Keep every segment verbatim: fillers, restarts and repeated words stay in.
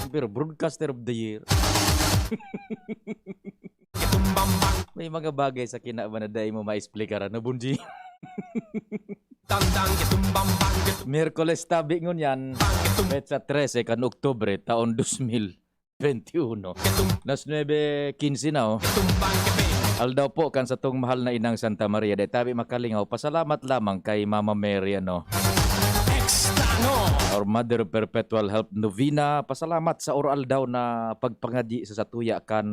Pero broadcaster of the year. May mga bagay sa kinaban na dai mo maexplicar, ano, Bunji? Miyerkules tabi ngunyan, petsa trese kan Oktubre, taon dos mil benti uno. Las nuebe kinse na, oh. Aldaw po kan satong mahal na Inang Santa Maria. Dai tabi makalingaw, pasalamat lamang kay Mama Mary, ano. Our Mother Perpetual Help Novena. Pasalamat sa or-aldaw na pagpangadyi sa satuya kan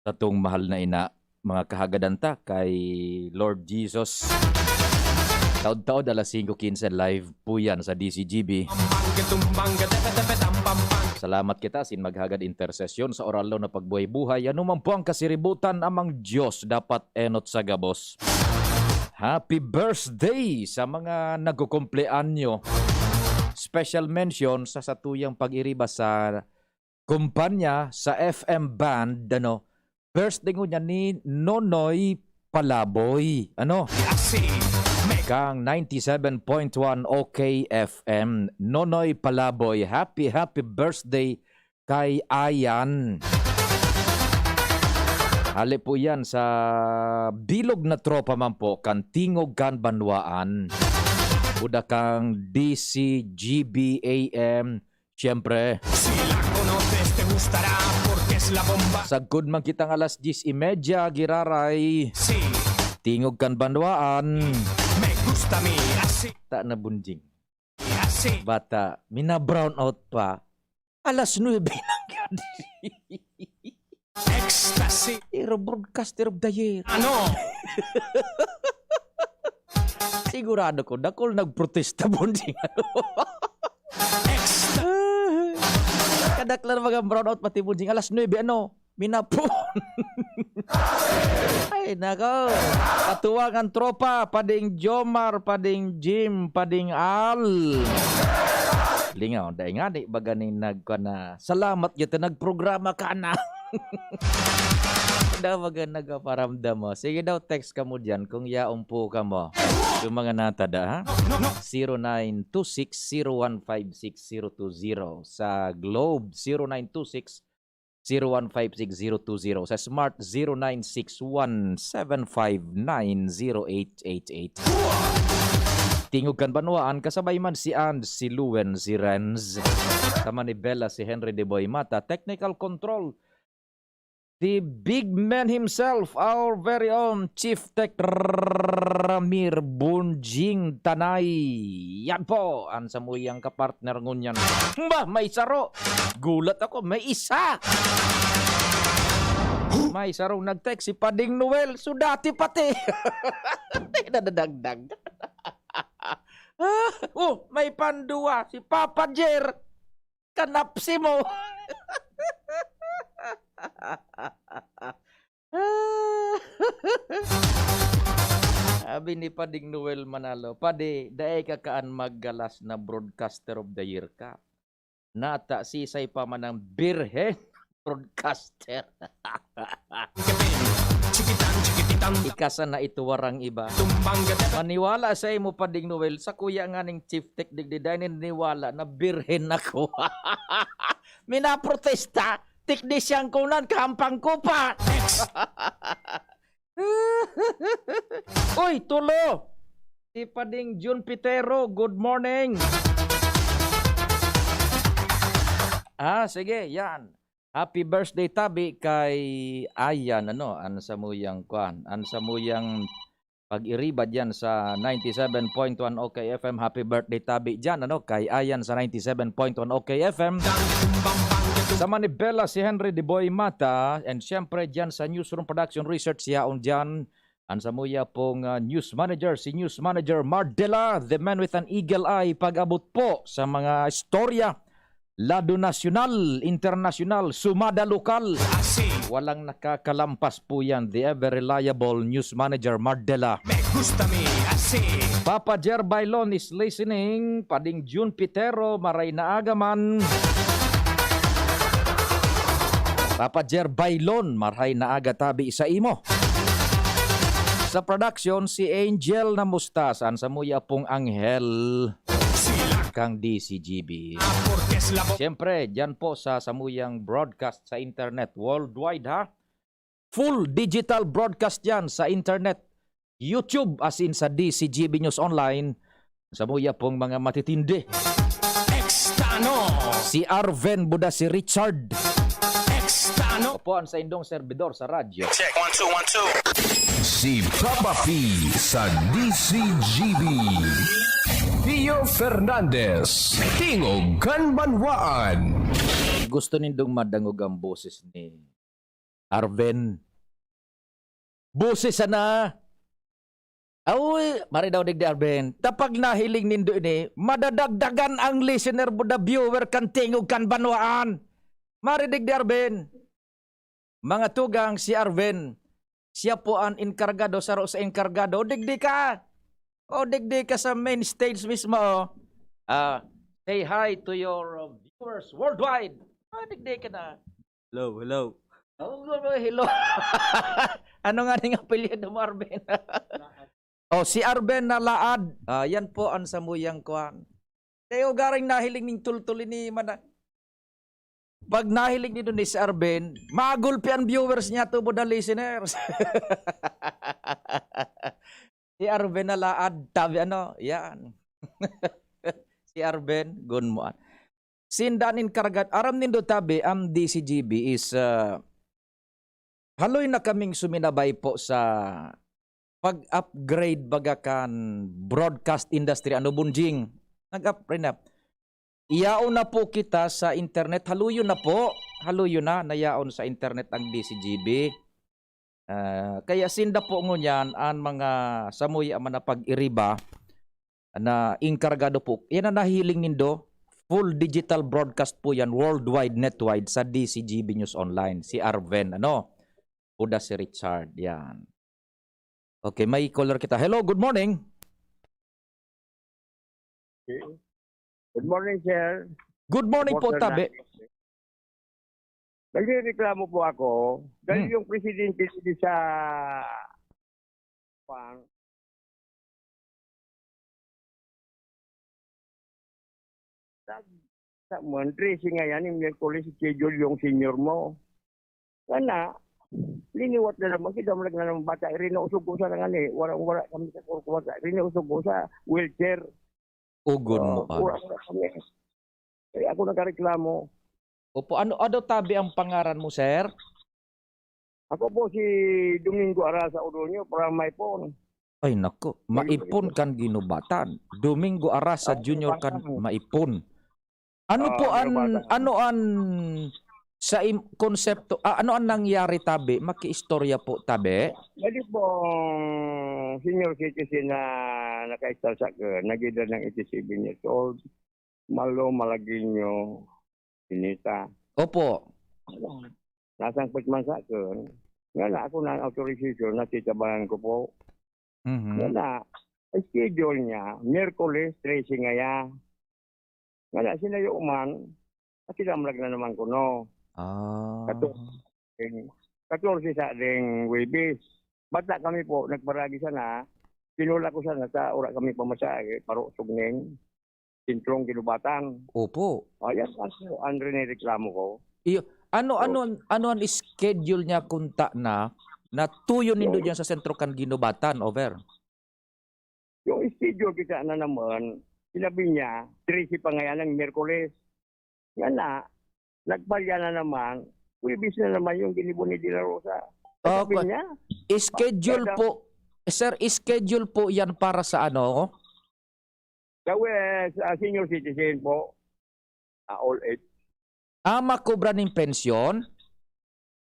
satong mahal na ina. Mga kahagadan ta kay Lord Jesus. Taod-taod alas singko kinse live po yan sa D C G B. Salamat kita sin maghagad intersesyon sa oral na pagbuhay-buhay. Ano man po ang kasiributan, amang Diyos dapat enot sa gabos. Happy birthday sa mga nagkukumpleanyo. Special mention sa satuyang pag-iriba sa kumpanya sa F M band, ano, birthday ngunyan ni Nonoy Palaboy, ano? Kang ninety-seven point one O K F M, Nonoy Palaboy, happy, happy birthday kay Ayan. Hali po yan sa bilog na tropa man po kan Tingog kan Banwaan. Buda kang D C G B A M, siyempre. Si la conoces, te gustará, porque es la bomba. Sagkod man kitang alas diyes y media, giraray. Si Tingog kan Banwaan. Me gusta mi, así. Ta na, Bunjing. Así. Bata, mina-brown out pa. Alas nuebe nang gabi. Ecstasy. Pero broadcaster of the year. Ano? Sigurado ko, dakul nagprotesta, Bunjing. Ano? Ecstasy. Kadaklan mga brown out pati, Bunjing. Alas nuebe, ano? Minapon. Ay, nako. Katuwang ang tropa, pading Jomar, pading Jim, pading Al. Lingaw, dai nga, di ba ganing nagka na? Salamat, yun, nagprograma ka na. Daw baga nagpaparamdam mo. Sige daw, text ka mo dyan kung yaon po ka mo. Yung mga natada, ha? Zero nine two six zero one five six zero two zero. Sa Globe, zero nine two six zero one five six zero two zero. Sa Smart, zero nine six one seven five nine zero eight eight eight. Tingog kan Banwaan, kasabay man si And, si Luen, si Renz. Tama ni Bella, si Henry de Boy Mata. Technical control, the big man himself, our very own Chief Tech Ramir Bunjing Tanay. Yan po, ang samuyang kapartner ngunyan. Ba, may saro. Gulat ako, may isa. May sarong nag-text si Pading Noel, sudati pati. Nadadagdag. Oh, may panduwa, si Papa Jer. Kanapsi mo. Sabi ni Pading Noel Manalo, "Padi, dai ka kaan maggalas na broadcaster of the year ka. Nata, sisay pa man ang birhen broadcaster." Ika sana ito warang iba. Maniwala sa imo, Pading Noel, sa kuya nga ning Chief Tech digdi, dai naniniwala na birhen ako. Minaprotesta, teknisyan ko nan, kahampang ko pa. Uy, tulo! Si Pading Jun Pitero, good morning. Ah, sige, yan. Happy birthday tabi kay Ayan, ano, an samuyang kwan, an samuyang pag-iriba diyan sa ninety-seven point one O K F M. Happy birthday tabi diyan, ano, kay Ayan sa ninety-seven point one O K F M. Sa Manibela, si Henry de Boy Mata, and siyempre diyan sa Newsroom Production Research, yaon diyan an samuya pong, ah, news manager, si News Manager Mardela, the man with an eagle eye, pag-abot po sa mga istorya, lado nasyonal, internasyonal, sumada lokal. Walang nakakalampas po yan, the ever reliable news manager Mardela. Me gusta mi, así. Papa Jer Bailon is listening, Pading Jun Pitero, maray na aga man. Papa Jer Bailon, maray na aga tabi sa imo. Sa production, si Angel Namustas, an samuya pong anghel. kang D C G B. Siyempre, dyan po sa samuyang broadcast sa internet, worldwide ha. Full digital broadcast yan sa internet, YouTube, as in sa D C G B News Online. Samuya pong mga matitindi. Extano. Si Arven Buda, si Richard. Extano. Opo, ang sa indong servidor sa radyo. Check, one, two, one, two. Si Papa P sa D C G B. Pio Fernandez, Tingog kan Banwaan. Gusto nindong madangog ang boses ni Arven. Boses sana. Awi, mari daw digdi Arven. Tapag nahiling nindo ini, madadagdagan ang listener mo, the viewer kan Tingog kan Banwaan. Mari digdi Arven. Mga tugang, si Arven, siya po ang enkargado, saro sa enkargado. Digdi ka. O, digdi ka sa main stage mismo. Ah, say hi to your, uh, viewers worldwide. Ah, digdi ka na. Hello, hello. Oh, hello. Ano nga ning apelyido mo, Arven? Oh, si Arven na Laad. Ah, yan po ang samuyang kwan. Kaya garing nahiling ning tultol ini, mana-, pag nahiling ni Donis Arven, magulpi ang viewers niya, tubod ang listeners. Si Arven na Laad, tabi ano, yan. Si Arven, gun mo, ah. Sinda an enkargad, aram nindo tabi, ang D C G B is, ah, haloy na kaming suminabay po sa pag-upgrade baga kan broadcast industry, ano, Bunjing? Nag-up-, rin up. Iyaon na po kita sa internet. Haluyon na po. Haluyon na. Nayaon sa internet ang D C G B. Ah, kaya sinda po ngunyan, ang mga samuya man na pag-iriba na enkargado po. Yan ang nahiling nindo. Full digital broadcast po yan, worldwide, netwide, sa D C G B News Online. Si Arven, ano? Uda si Richard, yan. Okay, may caller kita. Hello, good morning. Good morning, sir. Good morning po, Reporter tabi. Dante. Nagrereklamo po ako dahil Hmm. yung presidente dito sa pang sa Monday, si ngayon, yung Miyerkules, schedule yung senior mo. Sana, liniwat na naman, kita mo lang na naman bata, irinausog ko sa nga ni, wala, wala kami sa kurkuwata, irinausog ko sa wheelchair. Ugon mo, Oh, wala, wala kami. Kaya ako nagkareklamo. Opo, ano, ano tabi ang pangaran mo, sir? Ako po si Domingo Arasa Odonio from Maipon. Ay, nako. Maipon kan Ginubatan. Domingo Arasa Junior kan Maipon. Ano po an, ano an sa im-, konsepto, ah, ano an nangyari tabi? Makiistorya po tabi. Jadi po, senior citizen na nakaistal sa akin, nagida ng eighty-seven years old, Malo Malagueño, Pinita. Opo. Nasangkot man sa akin, nga na ako na ang authorization, natitabangan ko po. Mhm. Nga na, ang schedule niya, Miyerkules trese ngaya. Nga na, sinayo man, nakilamlag na naman ko, no? Ah. Kato- Katorse sa ding Huwebes. Bata kami po, nagbaragi sana, pinula ko sana sa ura kami pamasahe, parusog ning Sentrong Ginubatan. Opo. O, yan ang, ang rinireklamo ko. Iyo, ano, So- ano, ano ang schedule niya kunta na, na tuyo nindo Yung- dyan sa sentro kan Ginubatan, over? Yung schedule kita na naman, sinabi niya, trese pa ngayon ang Miyerkules. Yan na, nagpalya na naman, Huwebes na naman yung ginibo ni De La Rosa. Sabi Okay. niya, Schedule Kaya- po, sir, schedule po yan para sa ano? Gawin sa senior citizen po, ah, all age. Ah, makubra ning pensyon?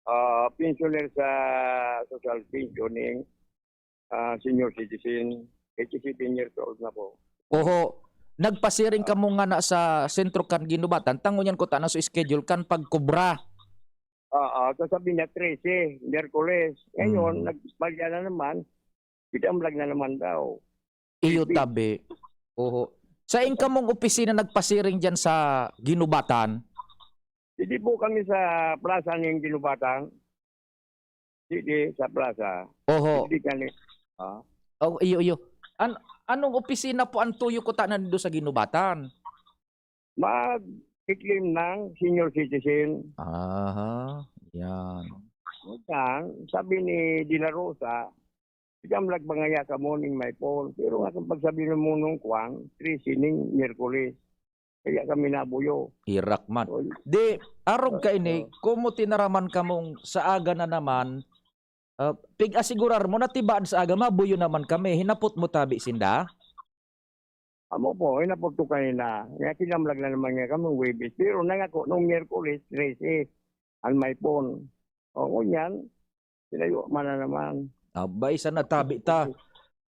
Ah, pensioner sa social pension ning ah, senior citizen, eighty-seven years old na po. Oho. Nagpasiring kamo nga na sa sentro kan Ginubatan, tango niyan ko ta na so schedule kan pagkubra. Oo, so sabi niya, trese, Miyerkules. Ngayon, Hmm. nagpalya na naman, kita na naman daw. Iyo Hindi. Tabi. Oho. Sa in kamong opisina nagpasiring diyan sa Ginubatan? Hindi po kami sa plaza ng Ginubatan. Hindi, sa plaza. Oho. Hindi kami. Ah, Oh, iyo, iyo. An anong opisina po ang tuyo ko ta nando sa Ginubatan? mag-claim ng senior citizen. Aha, yan. Yan, sabi ni De La Rosa, "Ikaw magpangaya ka mo ning may phone." Pero nga kung pagsabi ng munong kwang, trese ning Miyerkules. Kaya kami nabuyo. Irak man. So, Di, arog ka ini, Oo. Kumo tinaraman kamong sa aga na naman, ah, pig-asigurar mo na tibaad sa aga, mabuyo naman kami. Hinapot mo tabi sinda? Amo po, inapot ko kanina. Nga kinamlag na naman nga kami, Huwebes. Pero nangako nung Miyerkules, trese, ang may phone. O, ngunyan, sinayo man na naman. Abay, sana tabi ta.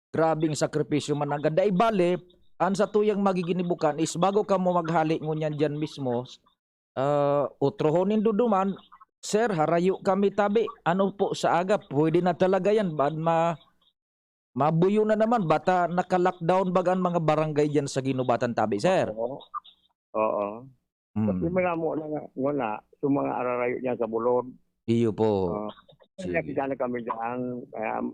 Grabing sakripisyo man ang ganda. Ibale, ang sa tuyang magiginibukan is bago ka mo maghali ngunyan dyan mismo, ah, utrohon nindo duman, "Sir, harayo kami tabi." Ano po sa aga? Pwede na talaga yan. Bad ma mabuyo na naman. Bata naka-lockdown baga ang mga barangay dyan sa Ginubatan tabi, sir. Oo. Oo. Kasi Mm. mga mo na nga, wala. So, mga ararayo niya sa bulod. Iyo po. Oo. Sige. Kaya kita na kami dyan. Kaya,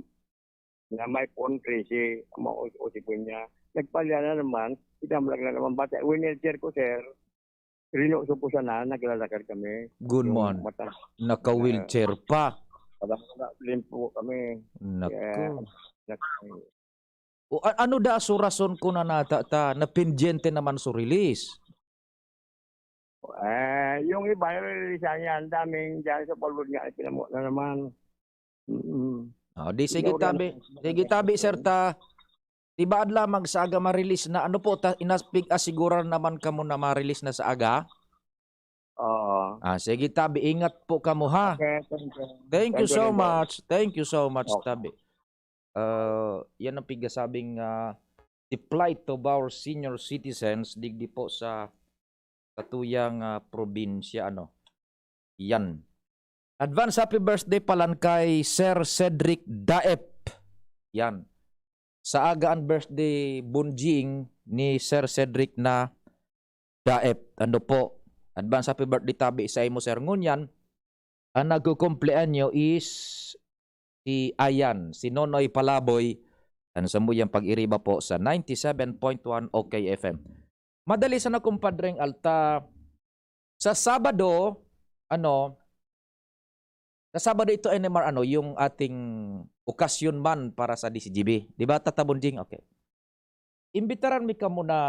na may phone crazy, maus-usipon niya. Nagpalya na naman, kinamlag na naman. Bata, wheelchair ko, sir. Rinoso ko sana, naglalakad kami. Good Yung man. mata- Naka-wheelchair pa. Wala, wala, limpo kami. Naku. Kaya, nag- O, a- ano da so rason ko na nata ta, na pendyente naman so release? Eh, yung iba, yung release niya, ang daming dyan sa palod nga, pinamo na naman. Mm-mm. Oh, di sige Naulan. tabi. Sige tabi, sir, ta. Tibaad lamang sa aga ma-release na. Ano po, ta, inaspig asigurar naman kamo na ma-release na sa aga? Oo. Ah, sige tabi, ingat po kamo ha. Okay, thank you. Thank you Thank you so rin po. much. Thank you so much, Okay. tabi. Ah, yan ang pigasabing ah, the plight of our senior citizens digdi po sa katuyang ah, probinsya, ano. Yan. Advance happy birthday palan kay Sir Cedric Daep. Yan. Sa aga ang birthday bunjing ni Sir Cedric na Daep. Ano po? Advance happy birthday tabi sa imo, sir. Ngunyan, ang nagkukumpleanyo is si Ayan, si Nonoy Palaboy, ang samuyang pag-iriba po sa ninety-seven point one OK F M. Madali sana, kumpadreng Alta. Sa Sabado, ano, sa Sabado ito, N M R, ano, yung ating okasyon man para sa D C G B. Di ba, Tata Bunjing? Okay. Imbitaran mi kamo na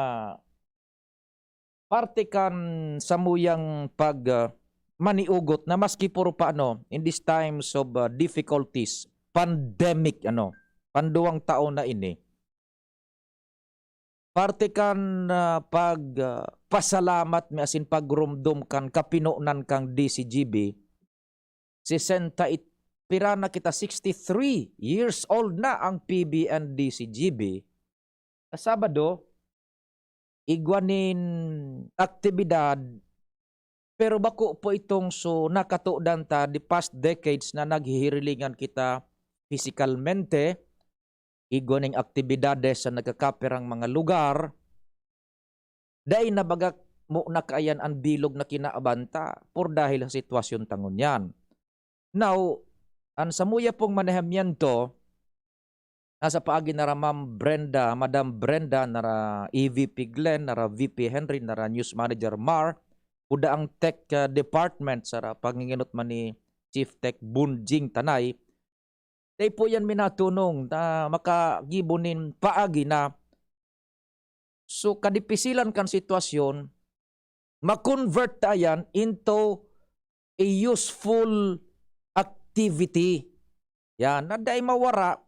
parte kan samuyang pag, ah, maniugot na maski puro pa, ano, in these times of, ah, difficulties, pandemic, ano, panduwang taon na ini. Parte kan, ah, pag, ah, pasalamat mi asin pagromdom kan kapinonan kan D C G B, sesenta it-, pira na kita, sixty-three years old na ang P B and D C G B. Sa Sabado, igwa nin aktibidad, pero bako po itong so nakatodan ta the past decades na naghihirilingan kita fisikalmente, igwa ning aktibidades sa nagkakapirang mga lugar, dai na baga mo na kaiyan an bilog na kinaaban ta por dahil sa sitwasyon ta ngunyan. Now, an samuya pong manehamiento, nasa paagi nara Ma'am Brenda, Madam Brenda, nara E V P Glenn, nara V P Henry, nara News Manager Mar, kuda ang tech, ah, department sa ra-, panginginot man ni Chief Tech Bunjing Tanay. Dai po yan minatunong na makagibo nin paagi na so kadipisilan kan sitwasyon, ma-convert ta yan into a useful activity. Yan, na dai mawara.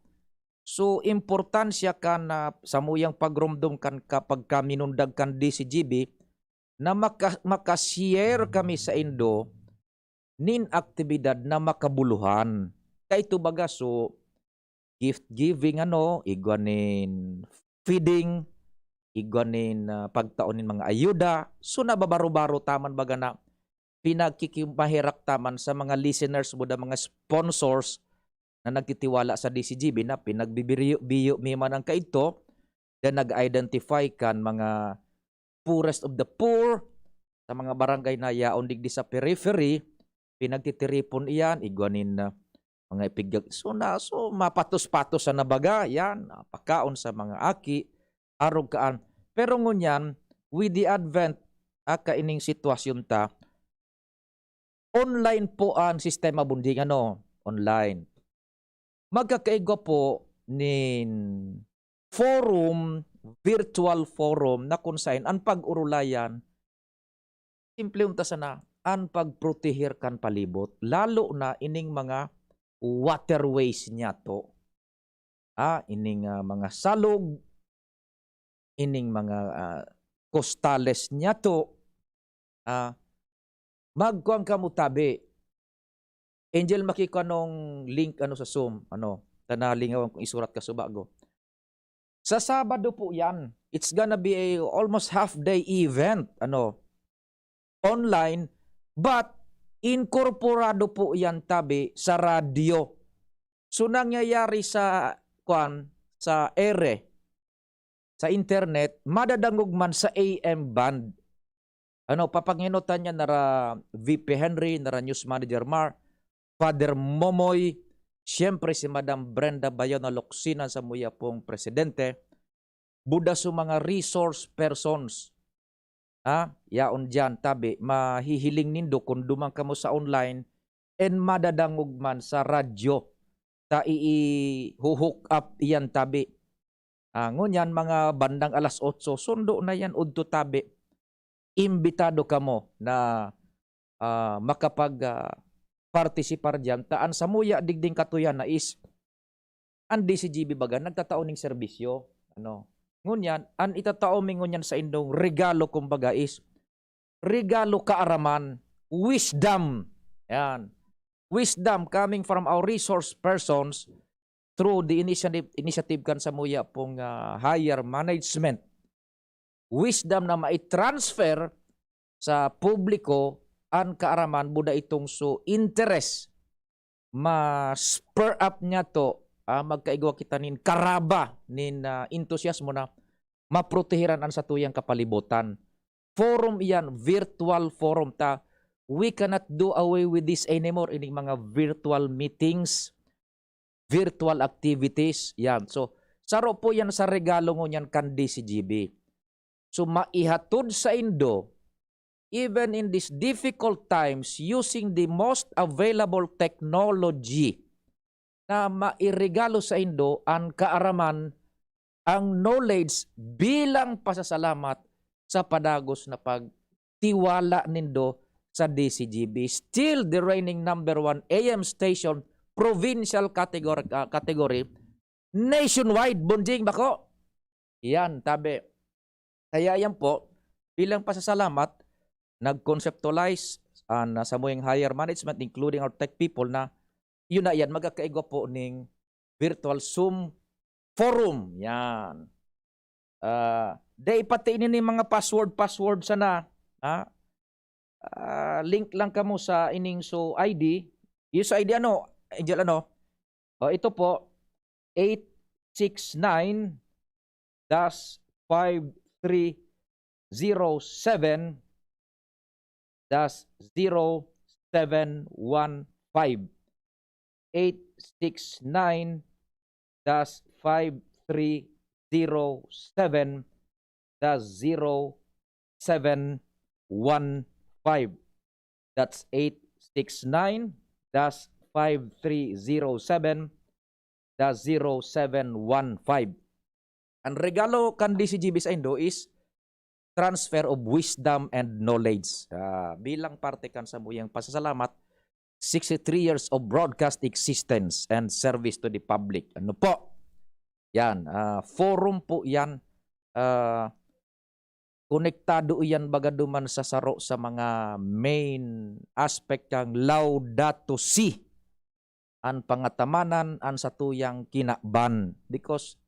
So, importansya kan, ah, samuyang pagromdom kan kapag kaminundag kan D C G B na maka-, maka-share kami sa indo nin aktibidad na makabuluhan. Kaito baga, so, gift giving, ano, igwa nin feeding, igwa nin, ah, pagtao nin mga ayuda. So, nababaro-baro ta man baga na pinagkikimaherak ta man sa mga listeners mo da, mga sponsors na nagtitiwala sa D C G B na pinagbibiriyo-biyo mi man ang kaidto, then nag-identify kan mga poorest of the poor sa mga barangay na yaon digdi sa periphery, pinagtitiripon iyan, igwa nin, ah, mga ipigag-, so na, so mapatos-patos sa nabaga, yan, ah, pakaon sa mga aki, arog kaan. Pero ngunyan, with the advent ah, kaining sitwasyon ta, online po an sistema bonding, ano, online. Magkakaigwa po nin forum, virtual forum na kung saan an pag-orolayan, simple unta sana, an pagproteher kan palibot, lalo na ining mga waterways niyato. Ah, ining, ah, mga salog, ining mga, ah, costales niyato. Ah, magkuan kamo tabi. Angel, maki ko anong link, ano, sa Zoom, ano, ta nalingawan kong isurat ka subago. Sa Sabado po yan. It's gonna be a almost half day event, ano, online, but inkorporado po yan tabi sa radyo. So, nangyayari sa, kwan, sa ere, sa internet, madadangog man sa A M band. Ano, papanginutan niya nara V P Henry, nara News Manager Mar, Father Momoy, siyempre si Madam Brenda Bayona Locsin, an samuya pong presidente, buda sa mga resource persons. Ha? Yaon diyan, tabi, mahihiling nindo kung duman kamo sa online, and madadangog man sa radyo, ta i-, i-hook up iyan, tabi. Ah, ngunyan, mga bandang alas otso, sundo na yan, udto tabi. Imbitado kamo na, ah, makapag, ah, partisipar diyan. Ta an samuya digding katuyan na is, an D C G B baga, nagtatao ning serbisyo. Ano? Ngunyan, an itatao mi ngunyan sa indong regalo, kumbaga, is regalo kaaraman, wisdom. Yan. Wisdom coming from our resource persons through the initiative, initiative kan samuya pong, ah, higher management. Wisdom na mai-transfer sa publiko an kaaraman, buda itong so interest, ma-spur up niyato, ah, magkaigwa kita nin karaba, nin, ah, entusiasmo na maproteheran an satuyang kapalibutan. Forum iyan, virtual forum ta. We cannot do away with this anymore, ining mga virtual meetings, virtual activities, yan. So, saro po yan sa regalo ngunyan kan D C G B. So, maihatod saindo, even in these difficult times, using the most available technology, na mairegalo saindo an kaaraman, ang knowledge bilang pasasalamat sa padagos na pagtiwala nindo sa D C G B, still the reigning number one A M station, provincial category, ah, category, nationwide, Bonjing, bako. Yan, tabi. Kaya yan po, bilang pasasalamat, nag-conceptualize an, ah, samuyang higher management, including our tech people, na yun na yan, magkakaigwa po ning virtual Zoom forum. Yan. Ah, dai pati ini ning mga password, password sana, ha? Ah, link lang kamo sa ining so I D. Yung sa I D, ano, Angel, ano? O, ito po, eight six nine dash five three zero seven dash zero seven one five. Eight six nine dash five three zero seven dash zero seven one five. That's eight six nine dash five three zero seven dash zero seven one five. Ang regalo kan D C G B saindo is transfer of wisdom and knowledge. Ah, bilang parte kan samuyang pasasalamat, sixty-three years of broadcast existence and service to the public. Ano po? Yan, ah, forum po yan. Ah, konektado iyan baga duman sa saro sa mga main aspect kan Laudato Si, an pangatamanan an satuyang kinaban. Because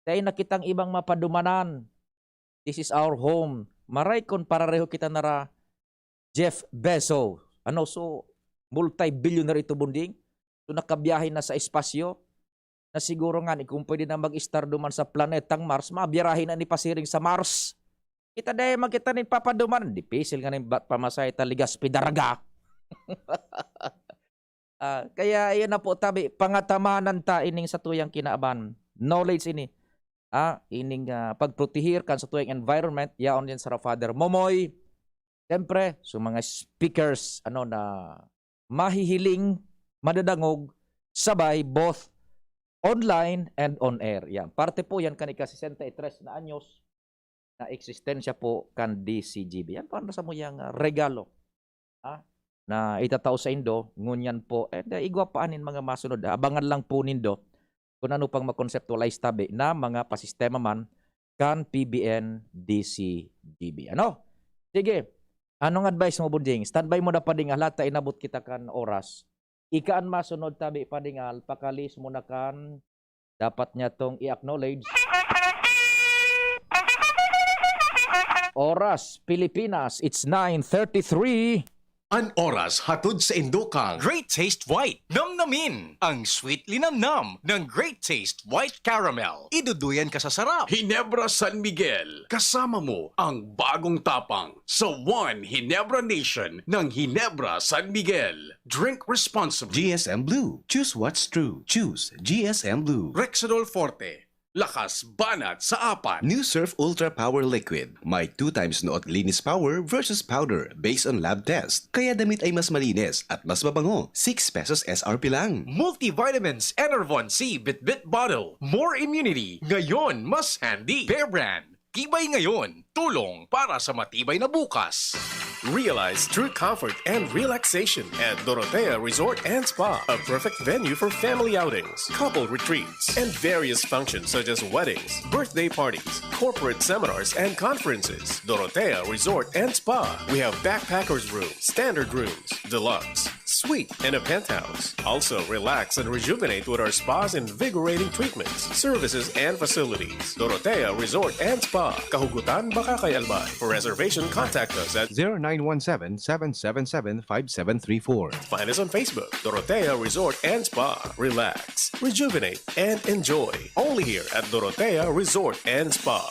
dai na kitang ibang mapadumanan. This is our home. Maray kon parareho kita nara Jeff Bezos. Ano, so, multi-billionaire ito, Bonding. So, nakabiyahe na sa espasyo, na siguro nga, ni kung pwede na mag-estar duman sa planetang Mars, mabiyarahe na ni pasiring sa Mars. Kita dai man kita nin papaduman. Dipisil nga nin ba-, pamasahe ta Legazpi, Daraga. Ah, kaya iyon na po, tabi, pangatamanan ta ining satuyang kinaban. Knowledge ini. ah, ining, ah, pagprotehir kan satuyang environment, yaon din sa Father Momoy. Siyempre, sa mga speakers, ano, na mahihiling, madadangog, sabay, both online and on air. Yan. Parte po yan kan ika-sesenta y tres na anyos na eksistensya po kan D C G B. Yan po ang samuyang, ah, regalo, ah, na itatao saindo, ngunyan po, eh, igwa pa anin mga masunod. Abangan lang po nindo kung ano pang ma-conceptualize tabi na mga pasistema man kan P B N D C G B. Ano? Sige. Anong advice mo, Bonjing? Standby mo na, padingal, ta inabot kita kan oras. Ika an masunod tabi, padingal, pakalis mo na kan dapat niya tong i-acknowledge. Oras, Pilipinas, it's nine thirty-three. An oras hatod saindo kan Great Taste White. Namnamin ang sweet linamnam ng Great Taste White Caramel. Iduduyan ka sa sarap. Ginebra San Miguel. Kasama mo ang bagong tapang sa One Ginebra Nation ng Ginebra San Miguel. Drink responsibly. G S M Blue. Choose what's true. Choose G S M Blue. Rexidol Forte. Lakas banat sa apat. New Surf Ultra Power Liquid. May two times noot linis power versus powder based on lab test. Kaya damit ay mas malinis at mas mabango. Six pesos S R P lang. Multivitamins Enervon C Bitbit Bottle. More immunity. Ngayon, mas handy. Bear Brand. Tibay ngayon. Tulong para sa matibay na bukas. Realize true comfort and relaxation at Dorotea Resort and Spa, a perfect venue for family outings, couple retreats, and various functions such as weddings, birthday parties, corporate seminars, and conferences. Dorotea Resort and Spa. We have backpackers room, standard rooms, deluxe, suite, and a penthouse. Also, relax and rejuvenate with our spa's invigorating treatments, services, and facilities. Dorotea Resort and Spa, Kahugutan, Bacacay, Albay. For reservation, contact us at zero nine one seven, seven seven seven, five seven three four. Find us on Facebook, Dorotea Resort and Spa. Relax, rejuvenate, and enjoy. Only here at Dorotea Resort and Spa.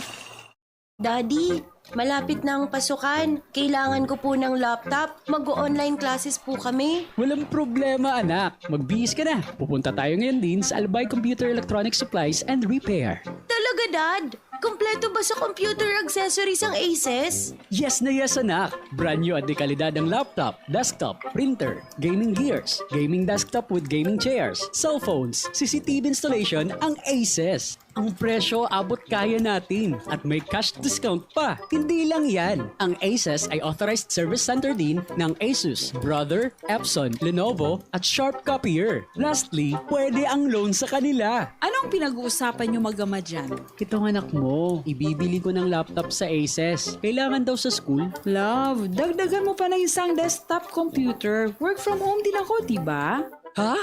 Daddy, malapit na ang pasukan. Kailangan ko po ng laptop. Mag-o-online classes po kami. Walang problema, anak. Magbihis ka na. Pupunta tayo ngayon din sa Albay Computer Electronic Supplies and Repair. Talaga, Dad? Kompleto ba sa computer accessories ang Aces? Yes na yes, anak. Brand new at dekalidad ang laptop, desktop, printer, gaming gears, gaming desktop with gaming chairs, cellphones, C C T V installation ang Aces. Ang presyo abot kaya natin at may cash discount pa. Hindi lang yan, ang Aces ay authorized service center din ng Asus, Brother, Epson, Lenovo at Sharp Copier. Lastly, pwede ang loan sa kanila. Anong pinag-uusapan niyo mag-ama dyan? Itong anak mo, ibibili ko ng laptop sa Aces. Kailangan daw sa school. Love, dagdagan mo pa ng isang desktop computer. Work from home din ako, di ba? Ha?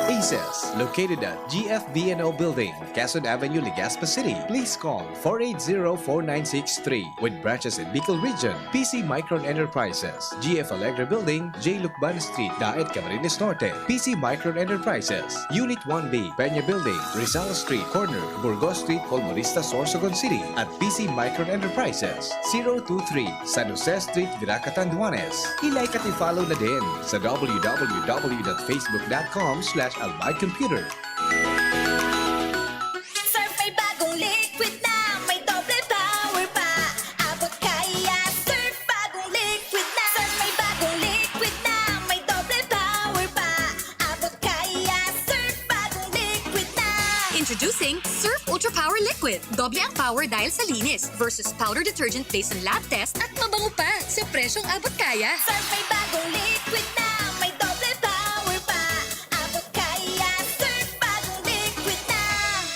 Aces, located at G F V N O Building, Quezon Avenue, Legazpi City. Please call four eight zero, four nine six three. With branches in Bicol Region, P C Micron Enterprises, G F Alegre Building, J Lucban Street, Daet, Camarines Norte. P C Micron Enterprises, Unit one B, Peña Building, Rizal Street, corner, Burgos Street, Colmonista, Sorsogon City, at P C Micron Enterprises, zero two three, San Jose Street, Virac, Catanduanes. I-like at i-follow na din sa W W W dot facebook dot com slash albay computer. Surf may bagong liquid na, may doble power pa. Abot kaya, Surf bagong liquid na. Surf may bagong liquid na, may doble power pa. Abot kaya, Surf bagong liquid na. Introducing Surf Ultra Power Liquid. Doble ang power dahil sa linis versus powder detergent based on lab test at mabango pa sa presyong abot kaya. Surf may bagong liquid na, may doble power pa. Abot kaya, Surf bagong liquid na.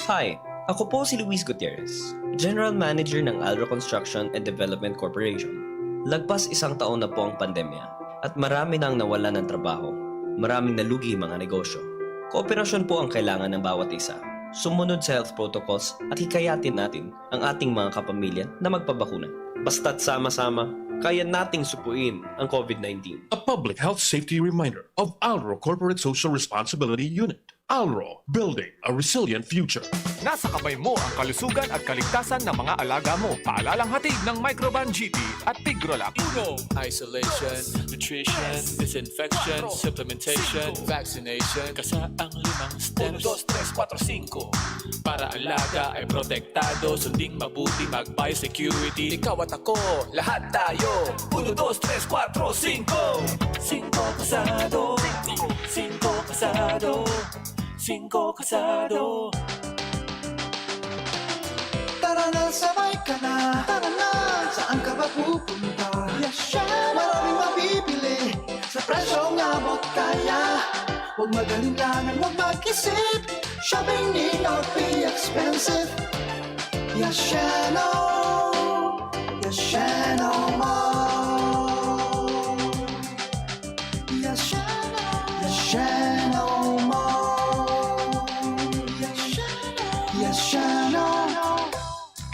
Hi, ako po si Luis Gutierrez, General Manager ng Alro Construction and Development Corporation. Lagpas isang taon na po ang pandemya at marami nang nawalan ng trabaho. Maraming nalugi ang mga negosyo. Kooperasyon po ang kailangan ng bawat isa. Sumunod sa health protocols at hikayatin natin ang ating mga kapamilya na magpabakuna. Basta't sama-sama, kaya nating supuin ang COVID nineteen. A public health safety reminder of Alro Corporate Social Responsibility Unit. Alro, building a resilient future. Nasa kamay mo ang kalusugan at kaligtasan ng mga alaga mo. Paalalang hatid ng Microban G T at Tigrolac. Uno, isolation, nutrition, disinfection, supplementation, vaccination. Kasa ang limang steps. Uno, dos, tres, kuwatro, singko. Para alaga ay protektado, sunding mabuti, mag-biosecurity. Ikaw at ako, lahat tayo. Uno, dos, tres, kuwatro, singko. Singko kasado. Singko kasado. Singko kasado. Tara na, sabay ka na. Tara na, saan ka ba pupunta? Yasha! Maraming mabibili sa presyong abot kaya. Huwag mag-alinlangan, huwag mag-isip. Shopping need not be expensive. Yashano! Yashano Mall! Yashano! Yashano Mall! Yashano! Yashano!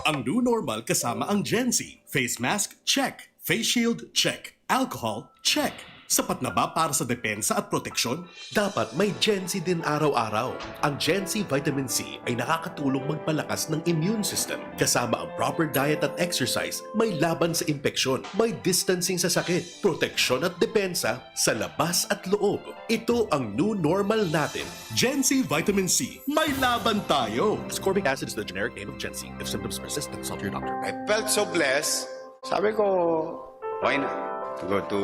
Ang new normal kasama ang Gen Z. Face mask, check. Face shield, check. Alcohol, check. Sapat na ba para sa depensa at proteksyon? Dapat may Gen Z din araw-araw. Ang Gen Z Vitamin C ay nakakatulong magpalakas ng immune system, kasama ang proper diet at exercise, may laban sa impeksyon, may distancing sa sakit, proteksyon at depensa sa labas at loob. Ito ang new normal natin. Gen Z Vitamin C, may laban tayo! Ascorbic acid is the generic name of Gen Z. If symptoms persist, consult your doctor. I felt so blessed. Sabi ko, why not to go to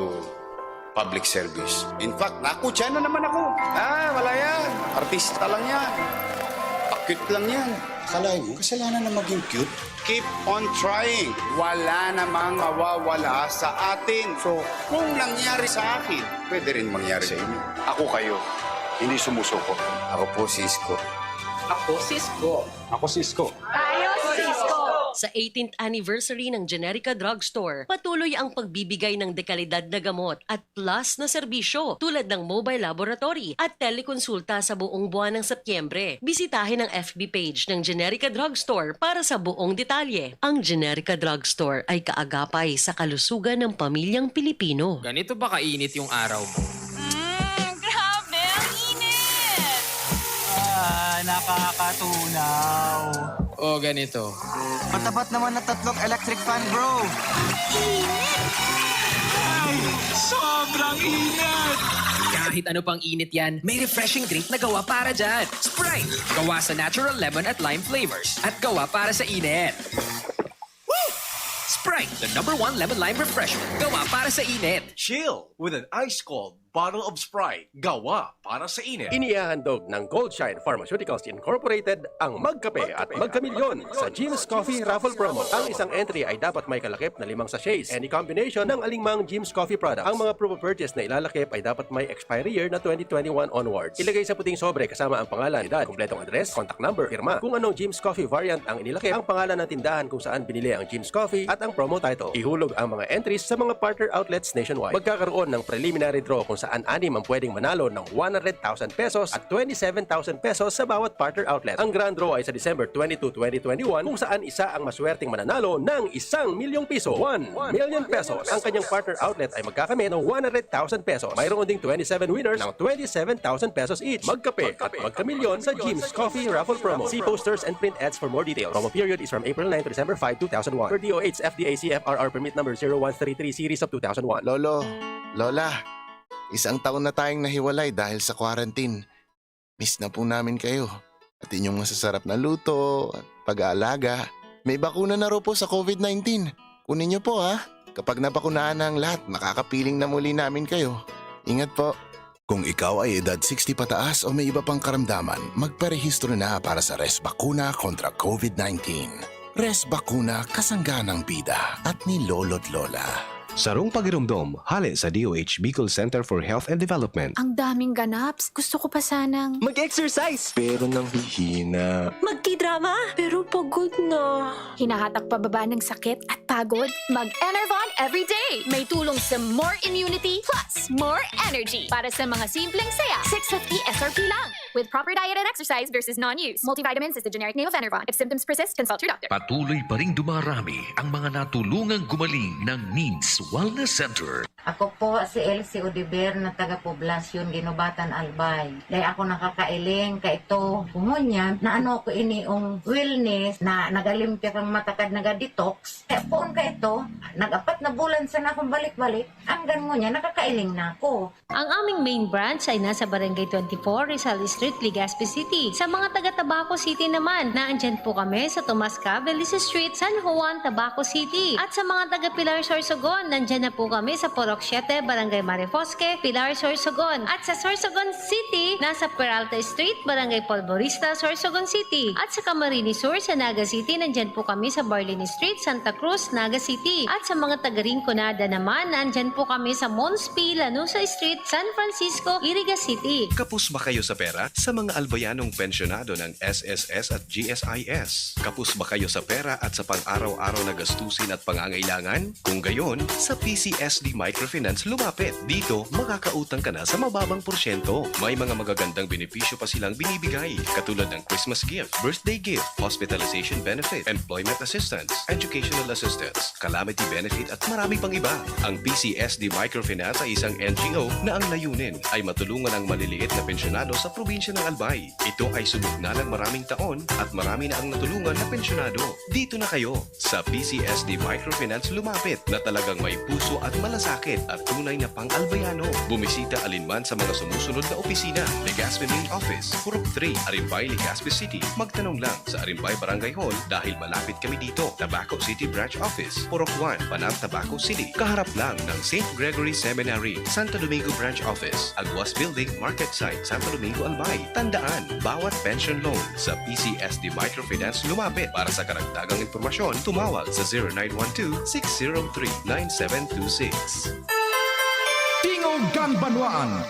public service? In fact, nakutsa na naman ako. Ah, wala yan. Artista lang yan. Pakit lang yan. Akalain mo, kasalanan na maging cute? Keep on trying. Wala namang mawawala sa atin. So, kung nangyari sa akin, pwede rin mangyari sa inyo. Ako kayo, hindi sumusuko. Ako po si Isko. Ako si Isko. Ako si Isko. Sa eighteenth anniversary ng Generica Drugstore, patuloy ang pagbibigay ng dekalidad na gamot at plus na serbisyo tulad ng mobile laboratory at telekonsulta sa buong buwan ng Setyembre. Bisitahin ang F B page ng Generica Drugstore para sa buong detalye. Ang Generica Drugstore ay kaagapay sa kalusugan ng pamilyang Pilipino. Ganito ba kainit yung araw mo? Mm, grabe, ang init! Ah, nakakatunaw. O ganito. Matapat naman na tatlong electric fan, bro. Ay, sobrang init! Kahit ano pang init yan, may refreshing drink na gawa para dyan. Sprite! Gawa sa natural lemon at lime flavors at gawa para sa init. Woo! Sprite, the number one lemon lime refreshment. Gawa para sa init. Chill with an ice cold bottle of Sprite. Gawa para sa init. Inihahandog ng Goldshine Pharmaceuticals Incorporated ang Magkape at Magkamilyon sa Jim's Coffee Raffle Promo. Ang isang entry ay dapat may kalakip na limang sachets. Any combination ng alingmang Jim's Coffee products. Ang mga proof of purchase na ilalakip ay dapat may expiry year na twenty twenty-one onwards. Ilagay sa puting sobre kasama ang pangalan, edad, kumpletong address, contact number, pirma. Kung anong Jim's Coffee variant ang inilakip, ang pangalan ng tindahan kung saan binili ang Jim's Coffee at ang promo title. Ihulog ang mga entries sa mga partner outlets nationwide. Magkakaroon ng preliminary draw kung saan anim ang pwedeng manalo ng one hundred thousand pesos at twenty-seven thousand pesos sa bawat partner outlet. Ang grand draw ay sa December twenty-two, twenty twenty-one, kung saan isa ang maswerteng mananalo ng isang milyong piso, one million pesos. Ang kanyang partner outlet ay magkakamit ng one hundred thousand pesos. Mayroon ding twenty-seven winners ng twenty-seven thousand pesos each. Magkape at magkamilyon sa Jim's Coffee Raffle Promo. See posters and print ads for more details. Promo period is from April nine to December five, two thousand one. Per D O H F D A C F R R permit number zero one three three series of two thousand one. Lolo, Lola, isang taon na tayong nahiwalay dahil sa quarantine. Miss na po namin kayo. At inyong masasarap na luto, pag-aalaga. May bakuna na raw po sa COVID nineteen. Kunin niyo po, ha. Kapag nabakunahan na ang lahat, makakapiling na muli namin kayo. Ingat po. Kung ikaw ay edad sixty pataas o may iba pang karamdaman, magparehistro na para sa Res Bakuna kontra COVID nineteen. Res Bakuna, kasangga ng bida at ni Lolo't Lola. Sarong pagiromdom, hale sa D O H Bicol Center for Health and Development. Ang daming ganaps. Gusto ko pa sanang Mag-exercise! Pero nanghihina. Magkidrama, pero pagod na. Hinahatak pababa ng sakit at pagod? Mag-Enervon everyday! May tulong sa more immunity plus more energy. Para sa mga simpleng saya, six fifty S R P lang. With proper diet and exercise versus non-use. Multivitamins is the generic name of Enervon. If symptoms persist, consult your doctor. Patuloy pa ring dumarami ang mga natulungang gumaling ng Needs Wellness Center. Ako po si Elsie Odiver na taga Poblacion, Guinobatan, Albay. Dai ako nakakailing, kaito, ngunyan, naano ko ini ang wellness, na nagalimpik ang mata kad naga-detox. Kaya poon kaito, nag-apat na bulan sana akong balik-balik, hanggang ngunyan, nakakailing na ako. Ang aming main branch ay nasa Barangay twenty-four, Rizal Street, Legazpi City. Sa mga taga Tabaco City naman, naandyan po kami sa Tomas Cabeles Street, San Juan, Tabaco City. At sa mga taga Pilar, Sorsogon, nandyan na po kami sa Purok siete, Barangay Marifosque, Pilar, Sorsogon. At sa Sorsogon City, nasa Peralta Street, Barangay Polvorista, Sorsogon City. At sa Camarines Sur, sa Naga City, nandyan po kami sa Barlin Street, Santa Cruz, Naga City. At sa mga taga Rinconada naman, nandyan po kami sa Mons P. Lanuza Street, San Francisco, Iriga City. Kapos ba kayo sa pera? Sa mga albayanong pensyonado ng S S S at G S I S, kapos ba kayo sa pera at sa pang-araw-araw na gastusin at pangangailangan? Kung gayon, sa P C S D Microfinance lumapit. Dito, makakautang ka na sa mababang porsyento. May mga magagandang benepisyo pa silang binibigay, katulad ng Christmas gift, birthday gift, hospitalization benefit, employment assistance, educational assistance, calamity benefit at marami pang iba. Ang P C S D Microfinance ay isang N G O na ang layunin ay matulungan ang maliliit na pensyonado sa probinsya ng Albay. Ito ay subok na ng maraming taon at marami na ang natulungan na pensyonado. Dito na kayo! Sa P C S D Microfinance lumapit na talagang may puso at malasakit at tunay na pang-Albayano. Bumisita alinman sa mga sumusunod na opisina: Legazpi Main Office, Purok three, Arimbay, Legazpi City. Magtanong lang sa Arimbay Barangay Hall dahil malapit kami dito. Tabaco City Branch Office, Purok one, Panar, Tabaco City. Kaharap lang ng Saint Gregory Seminary, Santo Domingo Branch Office, Aguas Building, Market Site, Santo Domingo, Albay. Tandaan, bawat pension loan sa P C S D Microfinance lumapit. Para sa karagdagang impormasyon, tumawag sa zero nine one two, six zero three, nine seven two six. Tingog kan Banwaan,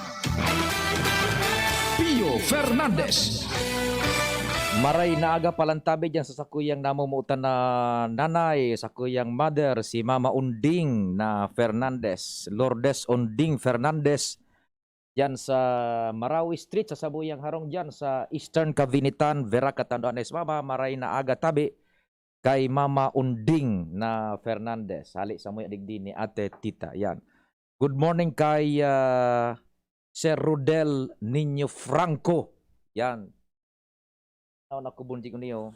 Pio Fernandez. Maray na aga palantabi diyan sa sakuyang namumutan na nanay, sakuyang mother, si Mama Unding na Fernandez, Lourdes Unding Fernandez, diyan sa Marawi Street, sa sabuyang harong diyan sa Eastern Cavinitan, Virac, Catanduanes. Mama, maray na aga tabi kay Mama Unding na Fernandez. Hali sa muya digdi ni Ate Tita. Yan. Good morning kay, ah, Sir Rodel Niño Franco. Yan. Ano na ko, Bunjing, niyo?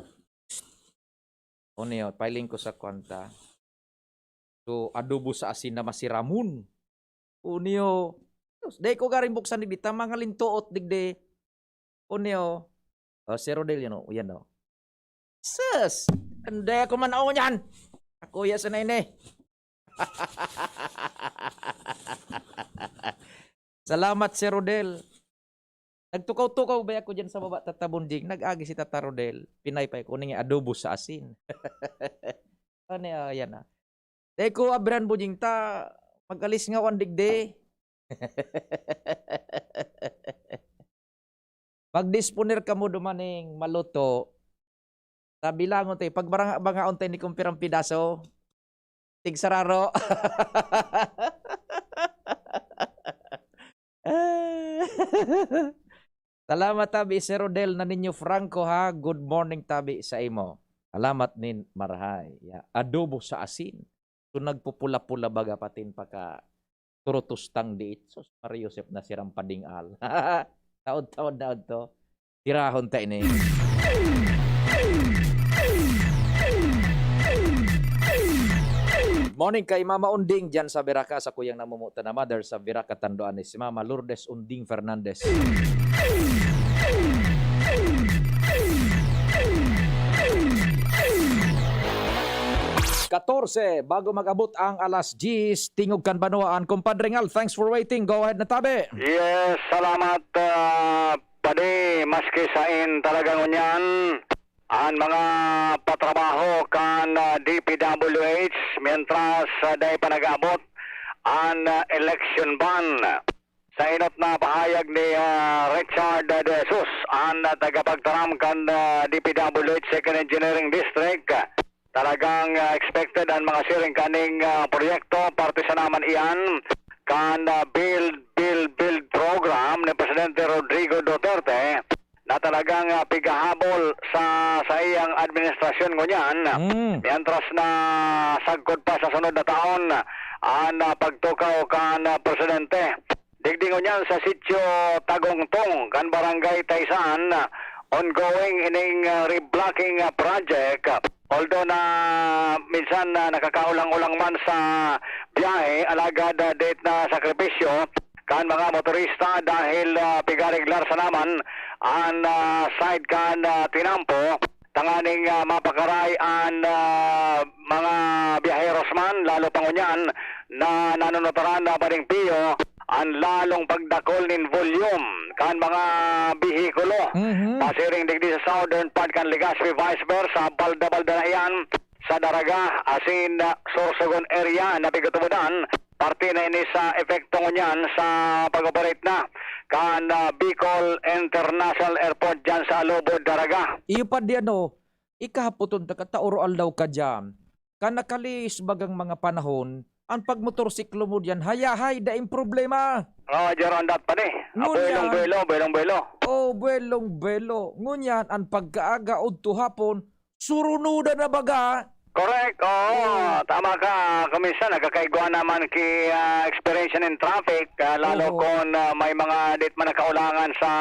O niyo, pailing ko sa kwanta. So, adobo sa asin na masiramon. O niyo, dai ko garing buksan digdi, ta mga lintuot digdi. O niyo, oh, si Rodel, yan o, yan o. Sus! Hindi ako man ako niyan. Ako ya sa na ini. Salamat, Sir Rodel. Nagtukaw-tukaw ba ako dyan sa baba, Tata Bunjing? Nag-agi si Tata Rodel. Pinaypay ko, "Ning adobo sa asin." Ano, ah, yan, ah. Teko, Abran Bunjing, ta, mag-alis nga wan digdi. Magdisponer kamo dumaning maluto. Sabi lang, untay, pag barang-, bangaon tayo ni kumpirang pidaso, tigsararo. Salamat, tabi, Sir Rodel na ninyo Franco, ha. Good morning, tabi, sa imo. Salamat nin marahay. Ya, adobo sa asin. So, nagpupula-pula baga patin paka turutustang diit. Sus, Maria Josep na sirang padingal. Taod-taod na adto. Tirahon ta ini. Morning kay Mama Unding dyan sa Virac, sa kuyang namumutan na mother sa Virac, Catanduanes, si Mama Lourdes Unding Fernandez. Katorse, bago mag-abot ang alas diyes, Tingog kan Banwaan. Compadre Ngal, thanks for waiting. Go ahead na, tabi. Yes, salamat, ah, padi. Maski sain talaga ngunyan an mga patrabaho kan, ah, D P W H, mientras, ah, dai pa nag-abot an, ah, election ban. Sa inot na pahayag ni, ah, Richard De Jesus, an, ah, tagapagtaram kan, ah, D P W H Second Engineering District, talagang, ah, expected an mga siring kaning, ah, proyekto, parte sana man iyan kan, ah, Build, Build, Build program ni Presidente Rodrigo Duterte, na talagang, ah, pigahabol sa saiyang administrasyon ngunyan, Mm. mientras na sagkod pa sa sunod na taon an, ah, pagtukaw kan, ah, presidente. Digdi ngunyan sa Sitio Tagongtong kan Barangay Taisan, ongoing ining, ah, reblocking, ah, project. Although na minsan na nakakaulang-ulang man sa biyahe, alagad, ah, date na sakripisyo kan mga motorista dahil, ah, pigareglar sa naman an, ah, side kan, ah, tinampo. Tanganing, ah, mapakaray an, ah, mga biyaheros man, lalo pa ngunyan na nanunutaran na baning piyo an lalong pagdakol nin volume kan mga behikulo. Mhm. Pasiring digdi sa southern part kan Legazpi, vice versa, balda-balda na iyan sa Daraga, asin, ah, Sorsogon area na pigtutubodan. Parte na ini sa epekto ngunyan sa pag-operate na kan, ah, Bicol International Airport dyan sa Alubod, Daraga. Iyo pa di ano, ikahapoton ta ka, taoro aldaw ka diyan. Kan nakalihis bagang mga panahon, an pagmotorsiklo mo diyan, hayahay, daing problema. Oh, Jeron, dat pa ni. Ah, Ngunyan. Buelong-buelo, buelong-buelo. Oh, buelong-buelo. Ngunyan, an pagkaaga, udto hapon, surunuda na baga. Correct, oo. Oo. Tama ka. Kuminsan, nagkakaigwa naman ki, ah, experience in traffic, ah, lalo Oo. kung, ah, may mga dit man nakaulangan sa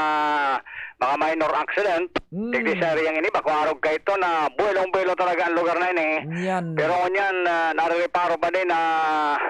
mga minor accident. Mm. Digdi sa area ini, bako arog kaito na buelong-buelo talaga ang lugar na ini. Yan. Pero ngunyan, ah, narireparo pa din na,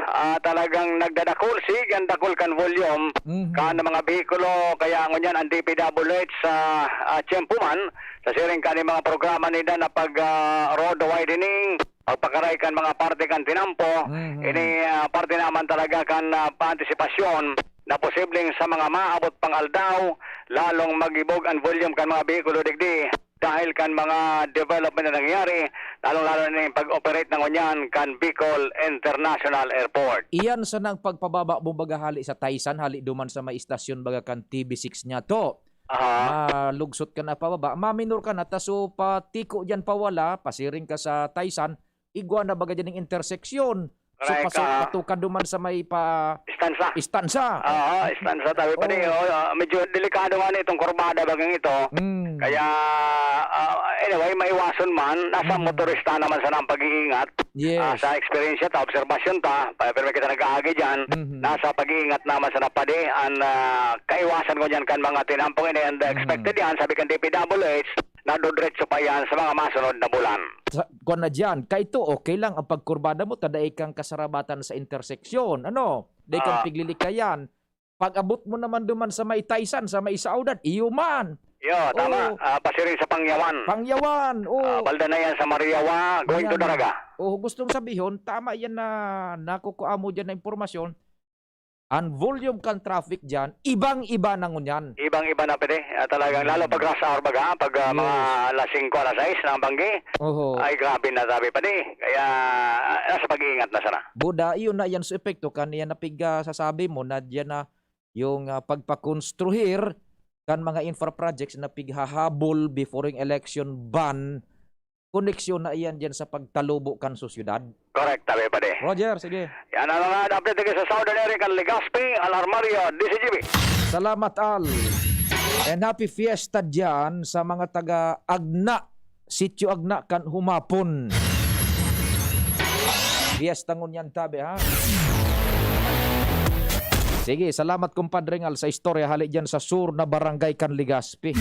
ah, talagang nagdadakul, sige, ang dakul kan volume Mhm. kan mga behikulo. Kaya ngunyan, ang D P W H sa, ah, tiyempo man, sa siring kan mga programa nila na pag, ah, road widening, pagpakaray kan mga parte kan tinampo, Mhm. ini, ah, parte naman talaga kan, ah, paantisipasyon na posibleng sa mga maabot pang aldaw, lalong magibog an volume kan mga behikulo digdi dahil kan mga development na nangyayari, lalong-lalo na yung pag-operate na ngunyan kan Bicol International Airport. Iyan sana ang pagpababa mo baga hali sa Taisan, hali duman sa may istasyon baga kan T V six niya to. Aha. Malugsot ka na pababa, maminor ka na, ta so patiko diyan pawala, pasiring ka sa Taisan, igwa na baga diyan ang interseksyon. So, Correct, paso-, ah. patukad duman sa may pa Istansa. Istansa. Oo, Istansa, tabi pa ni, Oo. oh, ah, medyo delikado nga na itong kurbada bagang ito. Mm. Kaya, ah, anyway, maiwason man, nasa Mm. motorista naman sana ang pag-iingat. Yes. Ah, sa eksperyensya ta, obserbasyon ta, pa-, pero kita nag-aagi diyan, Mhm. nasa pag-iingat naman sana padi, an, ah, kaiwasan ko diyan kan mga tinampong ini, and Mhm. expected yan, sabi kan D P W H, na dodretso pa yan sa mga masunod na bulan. Sa, kwan na diyan, kaito, okay lang ang pagkurbada mo, ta dai kang kasarabatan sa interseksyon, ano? Dai kang Ah. piglilikayan. Pag-abot mo naman duman sa may Taisan, sa may Saudad, iyo man. Yo, tama. Oo. Ah, pasiring sa Pangyawan. Pangyawan, oo. Ah, balda na yan sa Mariawa, going to Yan. Daraga. Oo, gustong sabihon, tama yan na nakukua mo diyan na impormasyon. Ang volume kan traffic diyan, ibang-iba na ngunyan. Ibang-iba na, pwede. Ah, talagang Mm. lalo pag rush hour baga, pag, ah, Yes. mga alas singko, alas sais na ang banggi. Oho. Ay, grabe na, sabi pa di. Kaya, ah, nasa pag-iingat na sana. Buda, iyon na yan sa epekto kan iyan na pig-, ah, sasabi mo na diyan na yung, ah, pagpakonstruhir kan mga infra projects na pighahabol before yung election ban, koneksyon na iyan diyan sa pagtalubo kan sosyedad. Correct, tabi pa di. Roger, sige. Yan ang mga update dito sa Southern area kan Legazpi, Al Armario, D Z G B. Salamat, Al. And happy fiesta diyan sa mga taga Agna, Sitio Agna kan humapon. Fiesta ngunyan tabi, ha? Sige, salamat, Compadre Ngal, sa istorya hali diyan sa sur na barangay kan Legazpi.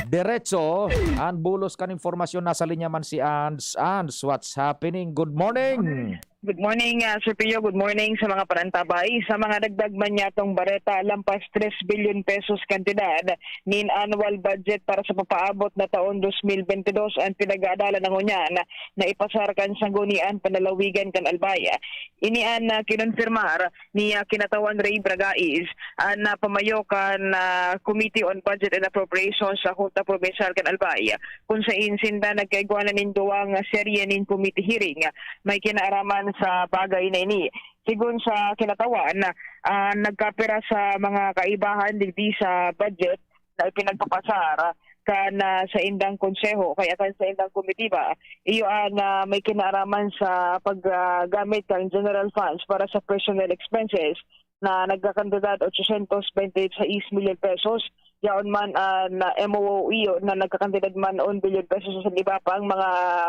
Diretso, ang bulos kan impormasyon, nasa linya man si Ans. Ans, what's happening? Good morning. Good morning, ah, Sir Pio. Good morning sa mga panantabay. Sa mga dagdag man niyatong bareta, lampas tres bilyon pesos kantidad nin annual budget para sa papaabot na taon dos mil bente dos ang pinag-aadalan na ngunyan na ipasar kan Sanggunian Panlalawigan kan Albay. Ini an, ah, kinonfirmar ni, ah, Kinatawan Ray Bragais, an, ah, pamayo kan, ah, Committee on Budget and Appropriations sa Junta Probinsyal kan Albay, kun sain sinda nagkaigwa na nin duwang serye nin committee hearing may kinaaraman sa bagay na ini. Sigon sa Kinatawan, ah, nagkapira sa mga kaibahan digdi sa budget na ipinagpapasar kan, ah, saindang konseho kaya kan saindang komitiba. Iyo an, ah, may kinaaraman sa pag, ah, gamit kan general funds para sa personnel expenses na nagkakantidad ochocientos bente y seis milyon pesos. yaon man an, ah, M O O E na nagkakantidad man one billion pesos sa iba pang mga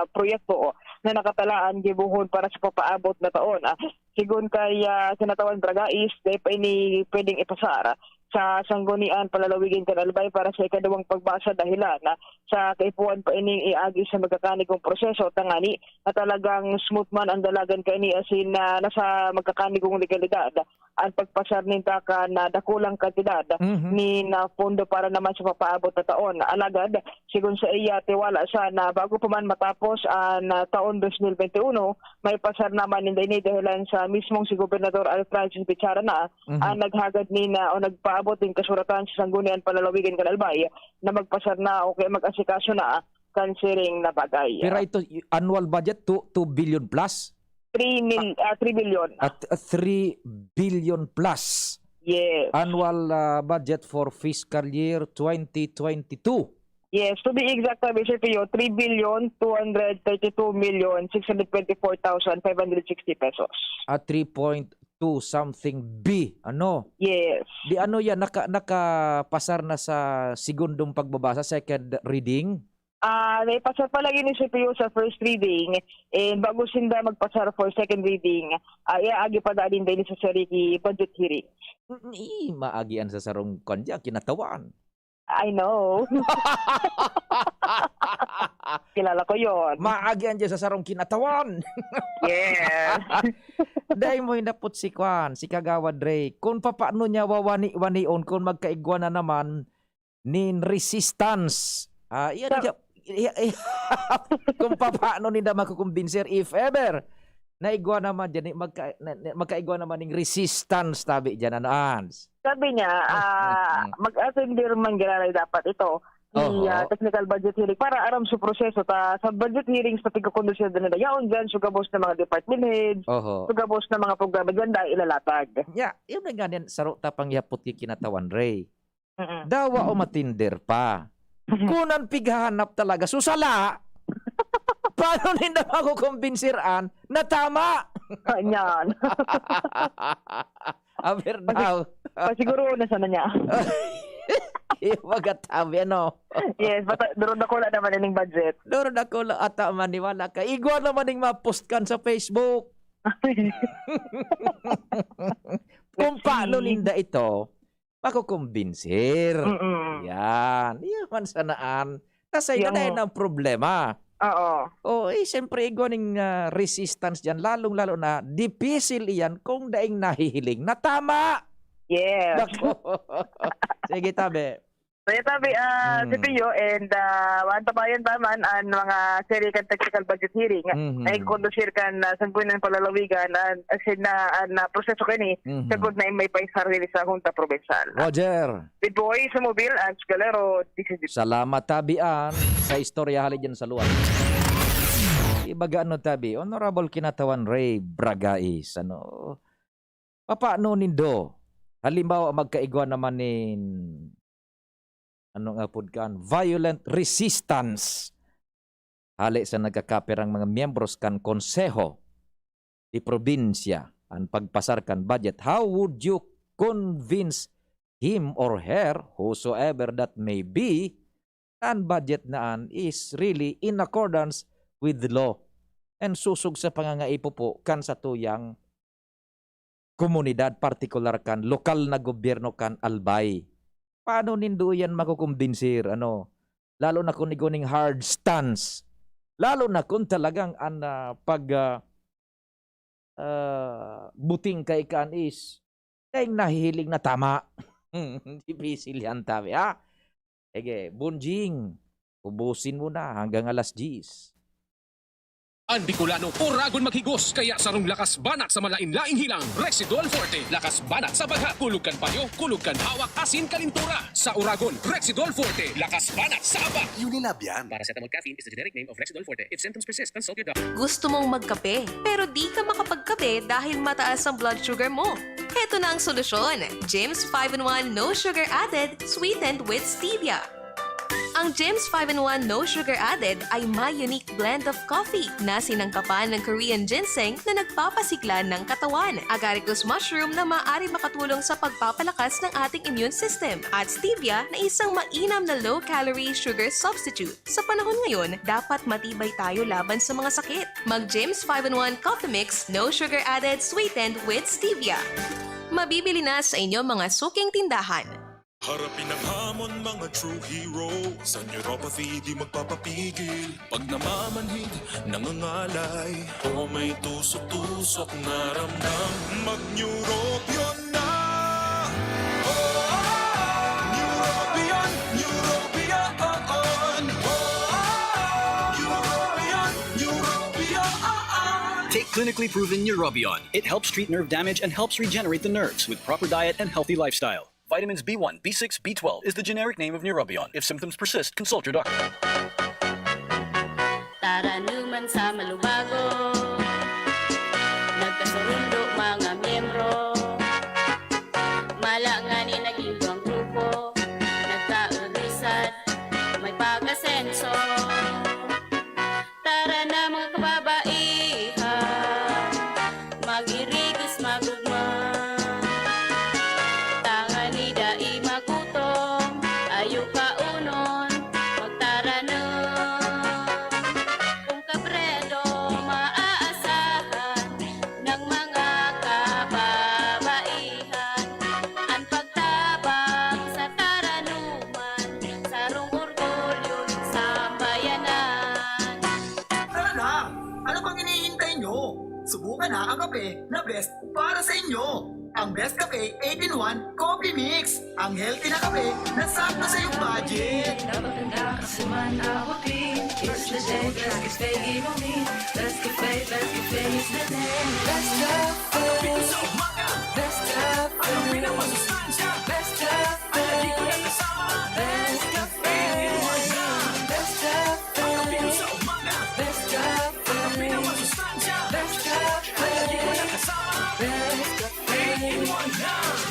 proyekto na nakatalaan gibohon para sa papaabot na taon. Ah, sigon kay, ah, Kinatawan Bragais, dai pa ini pwedeng ipasar sa Sanggunian Palalawigan kan Albay para sa ikaduwang pagbasa dahilan, ah, sa kaipuhan pa ining iagi sa magkakanigong proseso, tangani na talagang smooth man ang dalagan kaini asin, ah, nasa magkakanigong legalidad an pagpasar nin taka na dakulang kantidad Mhm. nin, ah, pondo para naman sa papaabot na taon. Alagad, sigon sa iya, tiwala siya na bago pa man matapos an, ah, taon dos mil bente uno, maipasar naman ninda ini dahilan sa mismong si Gobernador Al Francis Bichara na Mhm. ang naghagad nin, ah, o nagpaabot nin kasuratan sa Sanggunian Palalawigan kan Albay na magpasar na o kaya mag-asikaso na kan siring na bagay. Pero ito, y- annual budget, two, two billion plus? Three mil, ah, three billion. At, uh, three billion plus Yes. annual, uh, budget for fiscal year twenty twenty-two. Yes, to be exact, Mister Pio, three billion two hundred thirty-two million six hundred twenty-four thousand five hundred sixty pesos. At three point two something B, ano? Yes. Di ano yan, naka-, nakapasar na sa segundong pagbabasa, second reading? Ah, naipasar pa lagi ni C P U sa first reading, and bago sinda magpasar for second reading, ah, iaagi pa dali dahil sa sarili budget hearing. Mm, eh, maagian sa sarong kwan dyan, kinatawan. I know. Kilala ko yon. Maagian dyan sa sarong kinatawan. Yes. Dahil mo hinapot si kwan, si Kagawad Ray, kung papaano niya wawani-wanion kung magkaigwa na naman nin resistance. Ah, iyan So, iya, iya, iya, kung papaano ninda makukumbinser if ever na igwa naman dyan, eh, magka-, na, na, magkaigwa naman ning resistance, tabi dyan, ano, Ans? Sabi niya, ah, Mm, mm. mag-attend man giraray dapat ito, ni, Oho. ah, technical budget hearing para aram sa proseso ta, sa budget hearings na pagkakondusir din nila. Yaon dyan, sugabos na mga department heads, Oho. sugabos na mga programa dyan, dahil ilalatag. Ya, yun na nga din, saro ta pang ihapot ki kinatawan, Ray. Mm. Dawa o matinder pa. Kunan pighahanap talaga. So, sala, paano ninda makukumbinsiran na tama? Yan. Aber Pasi-, daw. Pasiguruon na sana niya. Yung magatabi, ano? Yes, bata, doon ako wala naman ining budget. Doon ako wala ata maniwala ka. Igwa naman yung mga post kan sa Facebook. Kung paano Kasi ninda ito, makukumbinsir. Mm. Yan. Yan man sanaan. Kasi Yan. Yan ang problema. Oo. O, eh, siyempre, igwa ning, ah, resistance dyan. Lalong-lalo na, dipisil iyan kung daing nahihiling na tama. Yes. Nako. Sige, tabi. So, yan, tabi, ah, Mm. si Pio, and, ah, antabayan pa man ang mga seri kan technical budget hearing. Mhm. Ay, kondusir kan, ah, Sangguniang Palalawigan, ah, as in, ah, ang, ah, proseso kini, Mhm. sagkod na may paisar diri sa Junta Provincial. Roger. The Boy sa Mobil, Ans Galero, D C D. Salamat, tabi, an, sa istorya hali dyan sa luwal. Ibaga ano, tabi, Honorable Kinatawan Ray Bragais, ano, papaano nindo? Halimbawa, magkaigwa naman nin, ano nga pod kan, violent resistance. Hali sa nagkakapirang mga miyembros kan Konseho de Probinsya, an pagpasar kan budget. How would you convince him or her, whosoever that may be, na an budget na an is really in accordance with law and susog sa pangangaipo po kan satuyang komunidad, partikular kan lokal na gobyerno kan Albay? Paano nindo iyan makukumbinsir, ano? Lalo na kung igwa ning hard stance. Lalo na kung talagang an, ah, pag, ah, ah, buting kay kaan is, dahil nahihiling na tama. Dipisil yan, tabi, ha? Sige, Bunjing, ubusin mo na hanggang alas diyes. Ang Bicolano, oragon maghigos, kaya sarong lakas banat sa malain-laing hilang, Rexidol Forte. Lakas banat sa bagha, kulog kan panyo, kulog kan hawak, asin kalintura. Sa oragon, Rexidol Forte, lakas banat sa aba. Unilab yan. Paracetamol caffeine is the generic name of Rexidol Forte. If symptoms persist, consult your doctor. Gusto mong magkape, pero di ka makapagkape dahil mataas ang blood sugar mo? Heto na ang solusyon, Jim's five-in-one No Sugar Added, sweetened with stevia. Ang Gems five-in-one No Sugar Added ay may unique blend of coffee na sinangkapan ng Korean ginseng na nagpapasigla ng katawan, agaricus mushroom na maaari makatulong sa pagpapalakas ng ating immune system, at stevia na isang mainam na low-calorie sugar substitute. Sa panahon ngayon, dapat matibay tayo laban sa mga sakit. Mag-Gems five-in-one Coffee Mix, No Sugar Added, Sweetened with Stevia. Mabibili na sa inyong mga suking tindahan. Harapin ang hamon, mga true hero. Sa neuropathy di magpapapigil. Pag namamanhid, nangangalay, o may tusok-tusok na ramdam, mag-neurobion na! Oh, neurobion, neurobion, oh, oh. Oh, neurobion, neurobion, oh, oh. Take clinically proven Neurobion. It helps treat nerve damage and helps regenerate the nerves with proper diet and healthy lifestyle. Vitamins B one, B six, B twelve is the generic name of Neurobion. If symptoms persist, consult your doctor. Taranuman sa malubago, nagkasurundo mga miyembro. Mala ngani naging duwang grupo, nagkaulisan, may pag-asenso. Tara na mga kababaihan, mag-irigis magugma. Tangani dai magutom, ayo kaunon, magtaranom. Kung kabredo maaasahan ng mga kababaihan, an pagtabang sa taranuman, sarong orgulyo nin sambayanan. Tara na! Ano pang hinihintay nyo? Subukan na ang kape na best para sa inyo. Ang Best Cafe eight-in-one Coffee Mix. Ang healthy na kape na sakto sa iyong budget. Napakaganda kasi man abutin. It's the day, best cafe inumin. Best cafe, best cafe is the name. Best cafe. Best cafe. Best cafe. Best cafe. Best cafe. Best cafe. Best cafe.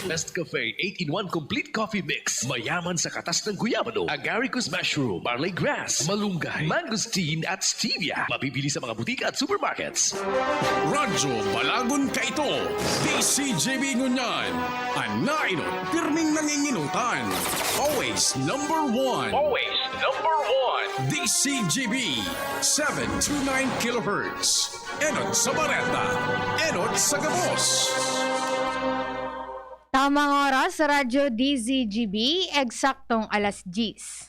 Best Cafe eight-in-one Complete Coffee Mix. Mayaman sa katas ng guyabano, agaricus mushroom, barley grass, malunggay, mangosteen at stevia. Mabibili sa mga butika at supermarkets. Radyo Balagon Kaito, D C G B Ngunyan, an nainot, pirming nanginginutan. Always number one. Always number one. D C G B, seven two nine kilohertz. Enot sa bareta, enot sa gabos. Tamang oras sa Radyo D Z G B, eksaktong alas diyes.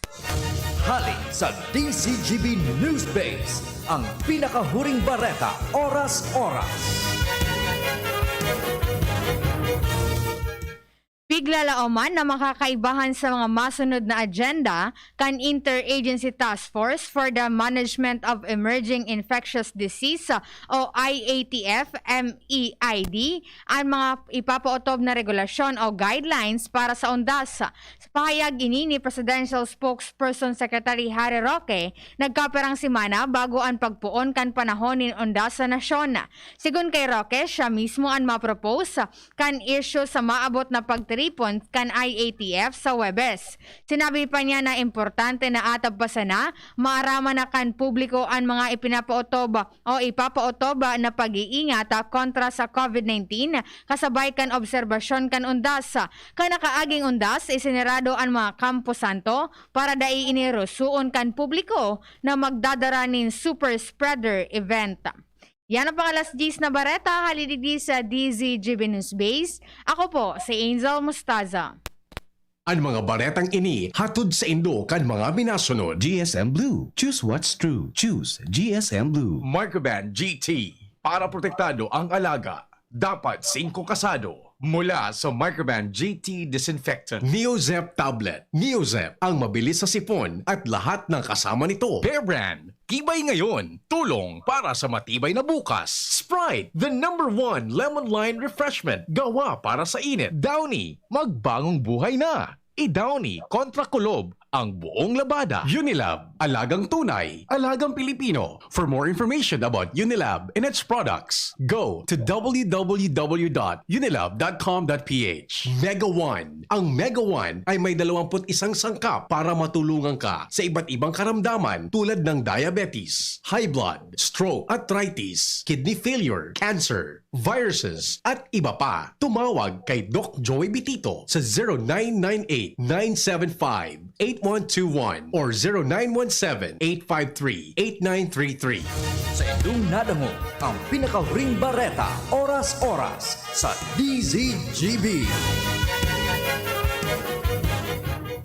Hali sa D Z G B News Base, ang pinakahuring bareta, oras-oras. Piglalaoman na makakaibahan sa mga masunod na agenda kan Interagency Task Force for the Management of Emerging Infectious Disease o I A T F M E I D an mga ipapaotob na regulasyon o guidelines para sa undas. Sa pahayag ini ni Presidential Spokesperson Secretary Harry Roque, nagkapirang semana bago an pagpoon kan panahon nin undas sa nasyon. Sigon kay Roque, siya mismo an ma-propose kan issue sa maabot na pagtiripon kan I A T F sa Huwebes. Sinabi pa niya na importante na atab pa sana maaraman na kan publiko an mga ipinapaotob o ipapaotob na pag-iingat kontra sa COVID nineteen, kasabay kan obserbasyon kan undas. Kan nakaaging undas, isinirado an mga kampo santo para dai ini rosoon kan publiko na magdadara nin super spreader event. Yan ang pang-alas diyes na bareta, hali digdi sa D Z G B News Base. Ako po, si Angel Mostaza. An mga baretang ini hatod saindo kan mga minasunod. G S M Blue. Choose what's true. Choose G S M Blue. Microban G T. Para protektado ang alaga, dapat singko kasado. Mula sa Microban G T Disinfectant. Neozep Tablet. Neozep, ang mabilis sa sipon at lahat ng kasama nito. Bear Brand. Tibay ngayon, tulong para sa matibay na bukas. Sprite, the number one lemon lime refreshment. Gawa para sa init. Downy, magbagong buhay na. I-Downy kontra kulob Ang buong labada. Unilab, alagang tunay, alagang Pilipino. For more information about Unilab and its products, go to w w w dot unilab dot com dot p h. Mega One. Ang Mega One ay may dalawampu't isang sangkap para matulungan ka sa iba't ibang karamdaman tulad ng diabetes, high blood, stroke, arthritis, kidney failure, cancer, viruses, at iba pa. Tumawag kay Doc Joey Bitito sa zero nine nine eight, nine seven five, eight one two one or zero nine one seven, eight five three, eight nine three three. Sa indong nadangog ang pinakahuring bareta, oras-oras, sa D Z G B.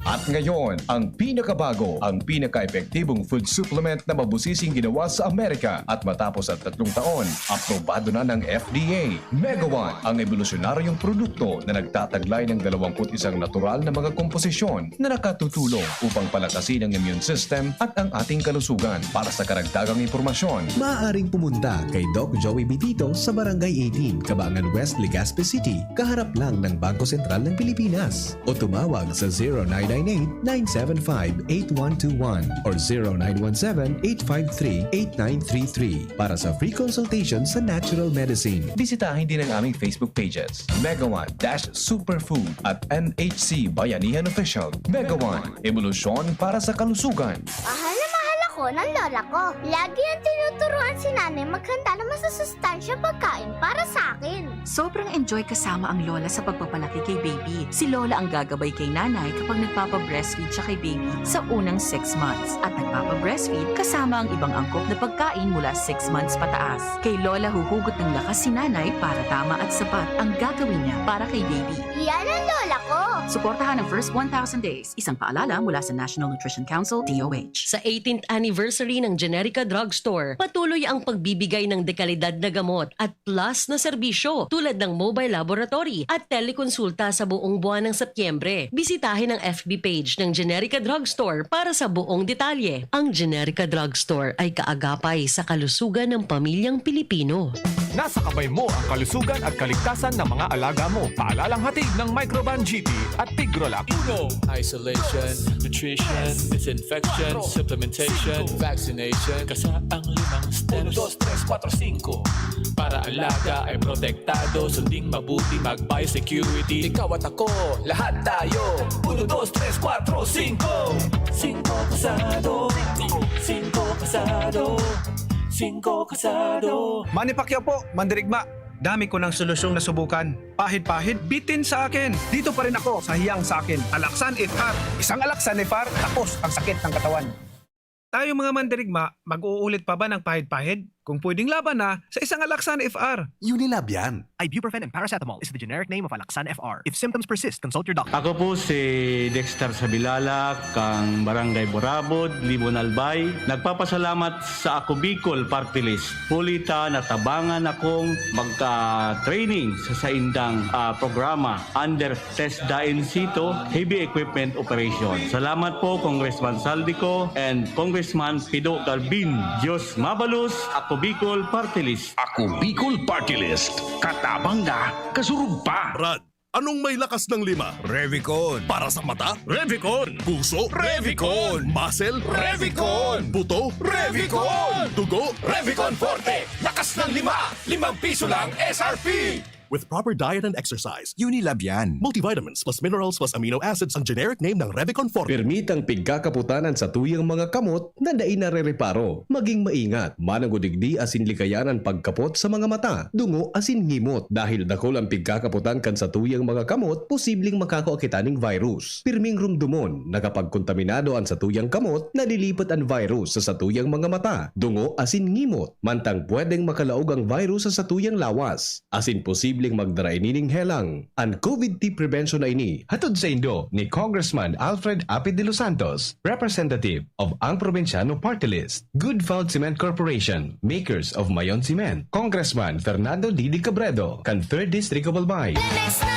At ngayon, ang pinakabago, ang pinaka-epektibong food supplement na mabusising ginawa sa Amerika at matapos ang tatlong taon, aprobado na ng F D A. Mega One, ang ebolusyonaryong produkto na nagtataglay ng dalawampu't isang natural na mga komposisyon na nakatutulong upang palakasin ang immune system at ang ating kalusugan. Para sa karagdagang impormasyon, maaaring pumunta kay Doc Joey Bitito sa Barangay eighteen, Cabangan West, Legazpi City, kaharap lang ng Bangko Sentral ng Pilipinas. O tumawag sa zero nine nine eight, nine seven five, eight one two one or zero nine one seven, eight five three, eight nine three three para sa free consultation sa natural medicine. Bisitahin din ang aming Facebook pages, Mega One dash Superfood at N H C Bayanihan Official. Mega One, ebolusyon para sa kalusugan. Mahal na mahal ako ng lola ko. Lagi ang tinuturuan si nanay maghanda ng masusustansya pagkain para sa akin. Sobrang enjoy kasama ang lola sa pagpapalaki kay baby. Si lola ang gagabay kay nanay kapag nagpapa-breastfeed siya kay baby sa unang six months. At nagpapa-breastfeed kasama ang ibang angkop na pagkain mula six months pataas. Kay lola huhugot ng lakas si nanay para tama at sapat ang gagawin niya para kay baby. Yan ang lola ko! Suportahan ang first one thousand days. Isang paalala mula sa National Nutrition Council, D O H. Sa eighteenth anniversary ng Generica Drugstore, patuloy ang pagbibigay ng dekalidad na gamot at plus na serbisyo tulad ng mobile laboratory at telekonsulta sa buong buwan ng Setyembre. Bisitahin ang F B page ng Generica Drugstore para sa buong detalye. Ang Generica Drugstore ay kaagapay sa kalusugan ng pamilyang Pilipino. Nasa kamay mo ang kalusugan at kaligtasan ng mga alaga mo. Paalalang hatid ng Microban G T at Tigrolak. Uno, isolation, nutrition, disinfection, supplementation, vaccination, kasaang limang steps. Uno, dos, tres, kuwatro, singko. Para alaga ay protektado, sunding mabuti, mag-biosecurity. Ikaw at ako, lahat tayo. Uno, dos, tres, kuwatro, singko. Singko kasado. Singko kasado. Singko kasado. Manny Pacquiao po, mandirigma. Dami ko ng solusyong nasubukan. Pahid-pahid, bitin sa akin. Dito pa rin ako sa hiyang sa akin. Alaxan F R. Isang Alaxan F R, tapos ang sakit ng katawan. Tayo mga mandirigma, mag-uulit pa ba ng pahid-pahid? Kung pwedeng laban na, sa isang Alaxan F R. Unilab yan. Ibuprofen and paracetamol is the generic name of Alaxan F R. If symptoms persist, consult your doctor. Ako po si Dexter Sabilala, kang Barangay Burabod, Libon, Albay. Nagpapasalamat sa Ako Bicol Party List. Huli ta natabangan akong magka-training sa saindang, ah, programa under TESDA in situ, heavy equipment operation. Salamat po, Congressman Saldico and Congressman Pido Galvin. Diyos mabalos, Ako Bicol Party List. Ako Bicol Party List. Katabang na, kasurog pa. Brad, anong may lakas ng lima? Revicon. Para sa mata? Revicon. Puso? Revicon. Muscle? Revicon. Buto? Revicon. Dugo? Revicon Forte. Lakas ng lima. Limang piso lang S R P. With proper diet and exercise. Unilab yan. Multivitamins plus minerals plus amino acids ang generic name ng Revicon Forte. Pirmitang pigkakaputan an satuyang mga kamot na dai narereparo. Maging maingat. Mananggod digdi asin likayan an pagkapot sa mga mata, dungo asin ngimot. Dahil dakul an pigkakaputan kan satuyang mga kamot, posibleng makakua kita ning virus. Pirming rumdomon na kapag kontaminado an satuyang kamot, nalilipat an virus sa satuyang mga mata, dungo asin ngimot. Mantang pwedeng makalaog ang virus sa satuyang lawas, asin posibleng magdara ini ning helang. An COVID T prevention na ini, hatod saindo ni Congressman Alfred Apid de los Santos, representative of Ang Probinsyano Party List. Good Found Cement Corporation, makers of Mayon Cement. Congressman Fernando Didi Cabredo, kan Third District of Albay. Lemex na!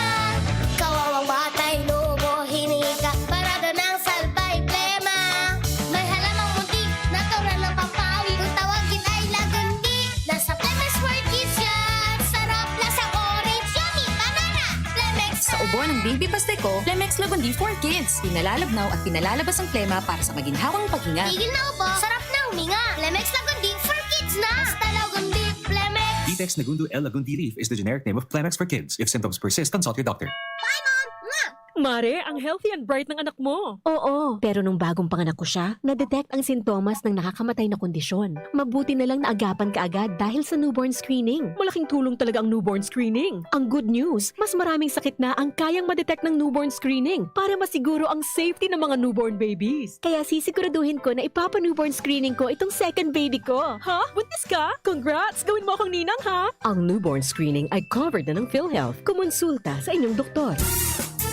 Kawawang batay, lobo, hinika, parada ng salbay, plema. May halamang muntik, natural na pampawi. Kung tawagin ay lagandi, nasa Lemex World Kids yan. Sarap, lasang orange, yummy, banana. Lemex na! Ubo ng Baby Pasteco, Plemex Lagundi for Kids. Pinalalabnaw at pinalalabas ang plema para sa maginhawang paghinga. Tigil na ubo, sarap na huminga. Plemex Lagundi for Kids na! Basta Lagundi, Plemex! Vitex Nagundo L Lagundi Leaf is the generic name of Plemex for Kids. If symptoms persist, consult your doctor. Bye, Mom! Mwah! Mare, ang healthy and bright ng anak mo. Oo, pero nung bagong panganak ko siya, na-detect ang sintomas ng nakakamatay na kondisyon. Mabuti na lang naagapan kaagad dahil sa newborn screening. Malaking tulong talaga ang newborn screening. Ang good news, mas maraming sakit na ang kayang ma-detect ng newborn screening para masiguro ang safety ng mga newborn babies. Kaya sisiguraduhin ko na ipapa-newborn screening ko itong second baby ko. Ha? Buntis ka? Congrats! Gawin mo akong ninang, ha? Ang newborn screening ay covered na ng PhilHealth. Kumonsulta sa inyong doktor.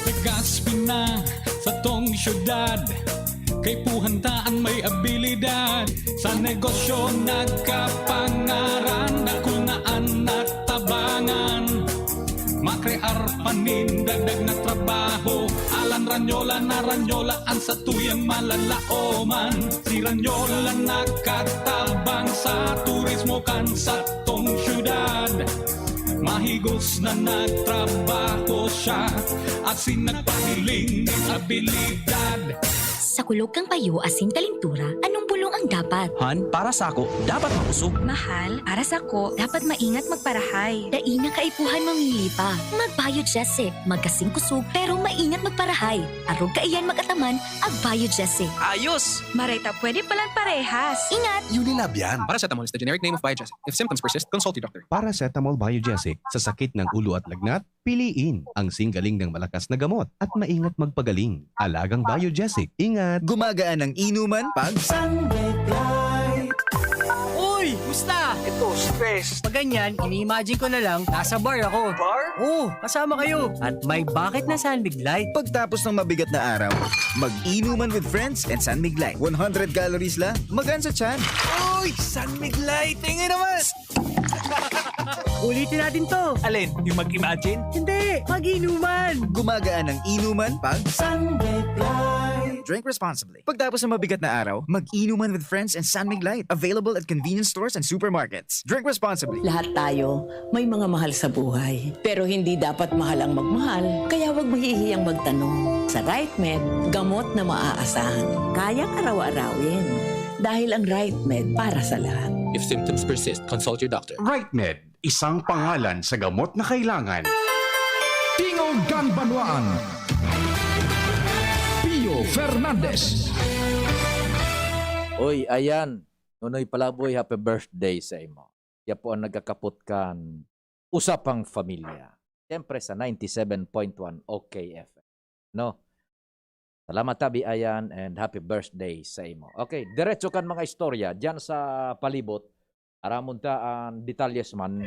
Legazpi na satong syudad, kaipuhan ta an may abilidad. Sa negosyo nagkapangaran, dakul na an natabangan. Makrear panin dagdag na trabaho. Alan Ranyola na Ranyola an satuyang malalaoman. Si Ranyola nakatabang sa turismo kan satong syudad. Mahigos na nagtrabaho siya, asin nagpahiling nin abilidad. Sa kulog kan payo asin kalintura, anong bulong ang dapat? Han, para sako, dapat makusog. Mahal, para sako, dapat maingat magparahay. Dai na kaipuhan mamili pa. Mag-Biogesic, magkasing kusog, pero maingat magparahay. Arog kaiyan mag-ataman, ag-Biogesic. Ayos! Maray ta pwede palan parehas. Ingat! Unilab yan. Paracetamol is the generic name of Biogesic. If symptoms persist, consult your doctor. Paracetamol Biogesic. Sa sakit ng ulo at lagnat, piliin ang singgaling ng malakas na gamot at maingat magpagaling. Alagang Biogesic. Ingat! Gumagaan ang inuman pag Sunbet Light. Uy! Musta? Ito, stress. Pag ganyan, ini-imagine ko na lang, nasa bar ako. Bar? Oo, kasama kayo. At may bakit na San Mig Light. Pagtapos ng mabigat na araw, mag-inuman with friends and San Mig Light. One hundred calories lang, magaan sa tiyan. Uy! San Mig Light! Tingin naman! Ulitin natin to. Alin? Yung mag-imagine? Hindi, mag-inuman. Gumagaan ang inuman pag Sunbet Light. Drink responsibly. Pagtapos ng mabigat na araw, mag-inuman with friends and San Mig Light. Available at convenience stores and supermarkets. Drink responsibly. Lahat tayo may mga mahal sa buhay. Pero hindi dapat mahal ang magmahal, kaya huwag mahihiyang magtanong. Sa Right Med, gamot na maaasahan. Kayang araw-arawin. Dahil ang Right Med para sa lahat. If symptoms persist, consult your doctor. Right Med, isang pangalan sa gamot na kailangan. Tingog kan Banwaan. Pio Fernandez. Oy, ayan. Nonoy Palaboy, happy birthday sa imo. Siya po ang nagkakapot kan Usapang Pamilya. Siyempre sa ninety-seven point one O K F M. No? Salamat, Tabi Ayan, and happy birthday sa imo. Okay, diretso kan mga istorya diyan sa palibot. Aramon ta ang detalyes man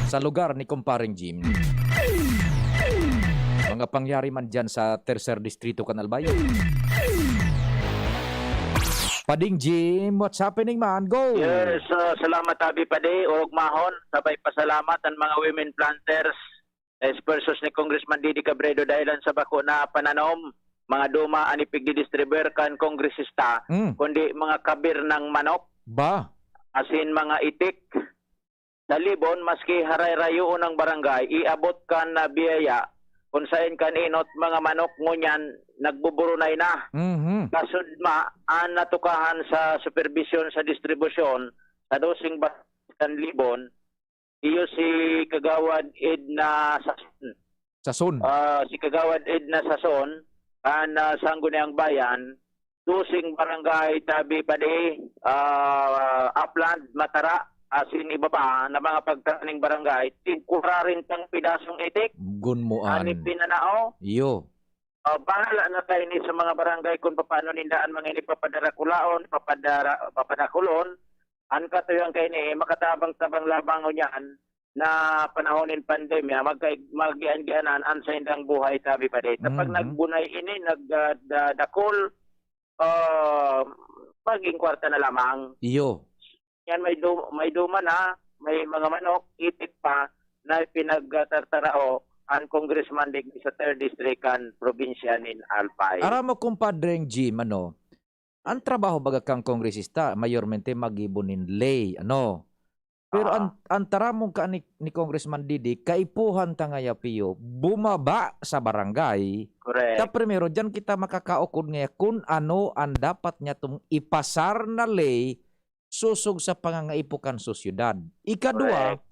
sa lugar ni Kumpareng Jim. Mga pangyari man diyan sa Tercer Distrito kan Albay. Pading Jim, what's happening, man? Go! Yes, uh, salamat, Tabi Padi, Orog Mahon. Sabay pasalamat ang mga women planters, S versus ni Congressman Didi Cabredo, dahilan sa bako na pananom, mga duma an ipigdidistribuer kan kongresista, Mm. kundi mga kabir ng manok, Ba? asin mga itik. Sa Libon, maski haray-rayoon ang barangay, iabot kan na biyaya, kun saen kan inot, mga manok ngunyan nagbuburunay na. Mhm. Kasudma, an natukahan sa superbisyon sa distribusyon sa doseng barangay kan Libon, iyo si Kagawad Edna Sason. Sason. Ah, si Kagawad Edna Sason, kan, ah, Sangguniang Bayan, doseng barangay, Tabi Padi, ah, Upland, Matara, asin iba pa na mga pagtaning barangay, tig kwararentang pedasong itik Gunmuan. an ipinanao. Iyo. Ah, bahala na kaini sa mga barangay kung paano ninda an mga ini papadara-kulaon, papadara-, papadakulon. An katuyohan kaini, makatabang-tabang lamang ngunyan na panahon nin pandemya, magka-, magian-gianan an saindang buhay, Tabi Padi. Sa pag Mhm. nagbunay ini, nag-, ah, da-, dakul, ah, maging kwarta na lamang. Iyo. Yan, may du-, may duma na, may mga manok, itik pa, na pinagtartarao an congressman digdi sa third district kan probinsya nin Albay. Aram mo, kumpadreng Jim, ano, ang trabaho baga kan kongresista, mayormente magibo nin ley, ano. Pero Ah. ang, ang taramon ka ni, ni Congressman Didi, kaipuhan ta ngaya, Pio, bumaba sa barangay. Correct. Ta primero, diyan kita makakaukod ngaya kung ano ang dapat niya tong ipasar na ley sosog sa pangangaipo kan sosyedad. Ikadua, Correct.